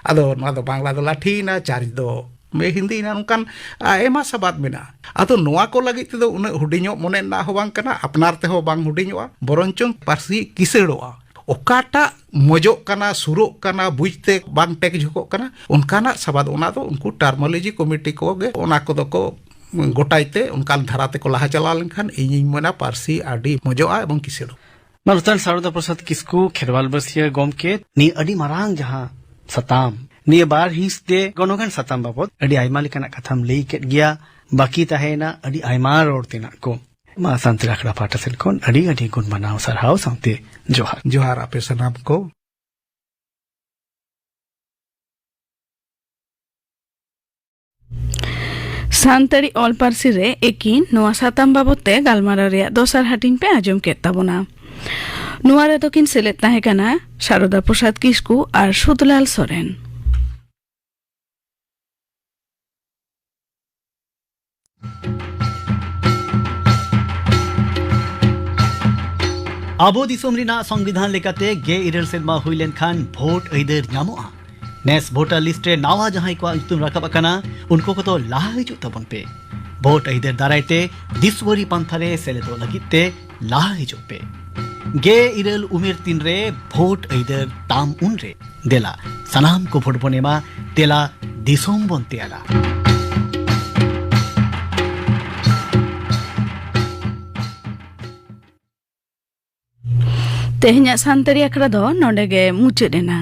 ᱟᱫᱚ ᱱᱚᱣᱟ ᱫᱚ ᱵᱟᱝᱞᱟ ᱫᱚ ᱞᱟᱴᱷᱤᱭᱮᱱᱟ, ᱪᱟᱨᱡᱽ ᱫᱚ ᱦᱤᱱᱫᱤᱭᱮᱱᱟ, ᱱᱚᱝᱠᱟᱱ, ᱟ, ᱟᱭᱢᱟ ᱥᱟᱵᱟᱫ ᱢᱮᱱᱟᱜᱼᱟ᱾ ᱟᱫᱚ ᱱᱚᱣᱟ ᱠᱚ ᱞᱟᱹᱜᱤᱫ ᱛᱮᱫᱚ ᱩᱱᱟᱹᱜ ᱦᱩᱰᱤᱧᱚᱜ ᱢᱚᱱᱮ ᱨᱮᱱᱟᱜ ᱦᱚᱸ ᱵᱟᱝ ᱠᱟᱱᱟ, ᱟᱯᱱᱟᱨ ᱛᱮᱦᱚᱸ ᱵᱟᱝ ᱦᱩᱰᱤᱧᱚᱜᱼᱟ, ᱵᱚᱨᱚᱱᱪᱚᱝ ᱯᱟᱹᱨᱥᱤ ᱠᱤᱥᱟᱹᱲᱚᱜᱼᱟ᱾ ᱚᱠᱟᱴᱟᱜ ᱢᱚᱡᱚᱜ ᱠᱟᱱᱟ, ᱥᱩᱨᱚᱜ ᱠᱟᱱᱟ, ᱵᱩᱡᱽᱛᱮ ᱵᱟᱝ ᱴᱮᱠ ᱡᱷᱩᱠᱚᱜ ᱠᱟᱱᱟ, ᱚᱱᱠᱟᱱᱟᱜ ᱥᱟᱵᱟᱫ, ᱚᱱᱟ ᱫᱚ ᱩᱱᱠᱩ ᱴᱟᱨᱢᱳᱞᱚᱡᱤ ᱠᱚᱢᱤᱴᱤ ᱠᱚᱜᱮ ᱚᱱᱟ ᱠᱚᱫᱚ ᱠᱚ ᱜᱚᱴᱟᱭ ᱛᱮ, ᱚᱱᱠᱟᱱ ᱫᱷᱟᱨᱟ ᱛᱮᱠᱚ ᱞᱟᱦᱟ ᱪᱟᱞᱟᱣ ᱞᱮᱱᱠᱷᱟᱱ ᱤᱧᱤᱧ ᱢᱮᱱᱟ ᱯᱟᱹᱨᱥᱤ ᱟᱹᱰᱤ ᱢᱚᱡᱚᱜᱼᱟ ᱮᱵᱚᱝ ᱠᱤᱥᱟᱹᱲᱚᱜᱼᱟ᱾ ᱢᱟ ᱨᱚᱛᱚᱱ ᱥᱟᱨᱚᱫᱟ ᱯᱨᱚᱥᱟᱫᱽ ᱠᱤᱥᱠᱩ, ᱠᱷᱮᱨᱣᱟᱞ ᱵᱟᱹᱥᱭᱟᱹ ᱜᱚᱢᱠᱮ, ᱱᱤᱭᱟᱹ ᱟᱹᱰᱤ ᱢᱟᱨᱟᱝ ᱡᱟᱦᱟᱸ ᱥᱟᱛᱟᱢ, ᱱᱤᱭᱟᱹ ᱵᱟᱨ ᱦᱤᱸᱥ ᱛᱮ ᱜᱚᱱᱚᱜᱟᱱ ᱥᱟᱛᱟᱢ ᱵᱟᱵᱚᱛ ᱟᱹᱰᱤ ᱟᱭᱢᱟ ᱞᱮᱠᱟᱱᱟᱜ ᱠᱟᱛᱷᱟᱢ ᱞᱟᱹᱭ ᱠᱮᱫ ᱜᱮᱭᱟ᱾ ᱵᱟᱹᱠᱤ ᱛᱟᱦᱮᱸᱭᱮᱱᱟ ᱟᱹᱰᱤ ᱟᱭᱢᱟ ᱨᱚᱲ ᱛᱮᱱᱟᱜ ᱠᱚ᱾ ᱢᱟ ᱥᱟᱱᱛᱟᱲ ᱟᱠᱷᱲᱟ ᱯᱟᱦᱴᱟ ᱥᱮᱫ ᱠᱷᱚᱱ ᱟᱹᱰᱤ ᱟᱹᱰᱤ ᱜᱩᱱ ᱢᱟᱱᱟᱣ ᱥᱟᱨᱦᱟᱣ ᱥᱟᱶᱛᱮ ᱡᱚᱦᱟᱨ᱾ ᱡᱚᱦᱟᱨ ᱟᱯᱮ ᱥᱟᱱᱟᱢ ᱠᱚ᱾ ᱥᱟᱱᱛᱟᱲᱤ ᱚᱞ ᱯᱟᱹᱨᱥᱤ ᱨᱮ ᱮᱠᱤᱱ ᱱᱚᱣᱟ ᱥᱟᱛᱟᱢ ᱵᱟᱵᱚᱫ ᱛᱮ ᱜᱟᱞᱢᱟᱨᱟᱣ ᱨᱮᱭᱟᱜ ᱫᱚᱥᱟᱨ ᱦᱟᱹᱴᱤᱧ ᱯᱮ ᱟᱸᱡᱚᱢ ᱠᱮᱫ ᱛᱟᱵᱚᱱᱟ᱾ ᱱᱚᱣᱟ ᱨᱮᱫᱚ ᱠᱤᱱ ᱥᱮᱞᱮᱫ ᱛᱟᱦᱮᱸ ᱠᱟᱱᱟ ᱥᱟᱨᱚᱫᱟ ᱯᱨᱚᱥᱟᱫᱽ ᱠᱤᱥᱠᱩ ᱟᱨ ᱥᱩᱫᱷᱞᱟᱞ ᱥᱚᱨᱮᱱ᱾ ᱟᱵᱚ ᱫᱤᱥᱚᱢ ᱨᱮᱱᱟᱜ ᱥᱚᱝᱵᱤᱫᱷᱟᱱ ᱞᱮᱠᱟᱛᱮ ᱜᱮᱞ ᱤᱨᱟᱹᱞ ᱥᱮᱨᱢᱟ ᱦᱩᱭ ᱞᱮᱱᱠᱷᱟᱱ ᱵᱷᱳᱴ ᱟᱹᱭᱫᱟᱹᱨ ᱧᱟᱢᱚᱜᱼᱟ᱾ ᱱᱮᱥ ᱵᱷᱳᱴᱟᱨ ᱞᱤᱥᱴ ᱨᱮ ᱱᱟᱣᱟ ᱡᱟᱦᱟᱸᱭ ᱠᱚᱣᱟᱜ ᱧᱩᱛᱩᱢ ᱨᱟᱠᱟᱵ ᱟᱠᱟᱱᱟ, ᱩᱱᱠᱩ ᱠᱚᱫᱚ ᱞᱟᱦᱟ ᱦᱤᱡᱩᱜ ᱛᱟᱵᱚᱱ ᱯᱮ᱾ ᱵᱷᱳᱴ ᱟᱹᱭᱫᱟᱹᱨ ᱫᱟᱨᱟᱭ ᱛᱮ ᱫᱤᱥᱣᱟᱹᱨᱤ ᱯᱟᱱᱛᱷᱟ ᱨᱮ ᱥᱮᱞᱮᱫᱚᱜ ᱞᱟᱹᱜᱤᱫ ᱛᱮ ᱞᱟᱦᱟ ᱦᱤᱡᱩᱜ ᱯᱮ᱾ ᱜᱮᱞ ᱤᱨᱟᱹᱞ ᱩᱢᱮᱨ ᱛᱤᱱ ᱨᱮ ᱵᱷᱳᱴ ᱟᱹᱭᱫᱟᱹᱨ ᱛᱟᱢ ᱩᱱ ᱨᱮ᱾ ᱫᱮᱞᱟ, ᱥᱟᱱᱟᱢ ᱠᱚ ᱵᱷᱳᱴ ᱵᱚᱱ ᱮᱢᱟ, ᱫᱮᱞᱟ, ᱫᱤᱥᱚᱢ ᱵᱚᱱ ᱛᱮᱭᱟᱨᱟ᱾ ᱛᱮᱦᱮᱧᱟᱜ ᱥᱟᱱᱛᱟᱲᱤ ᱟᱠᱷᱲᱟ ᱫᱚ ᱱᱚᱰᱮ ᱜᱮ ᱢᱩᱪᱟᱹᱫ ᱮᱱᱟ᱾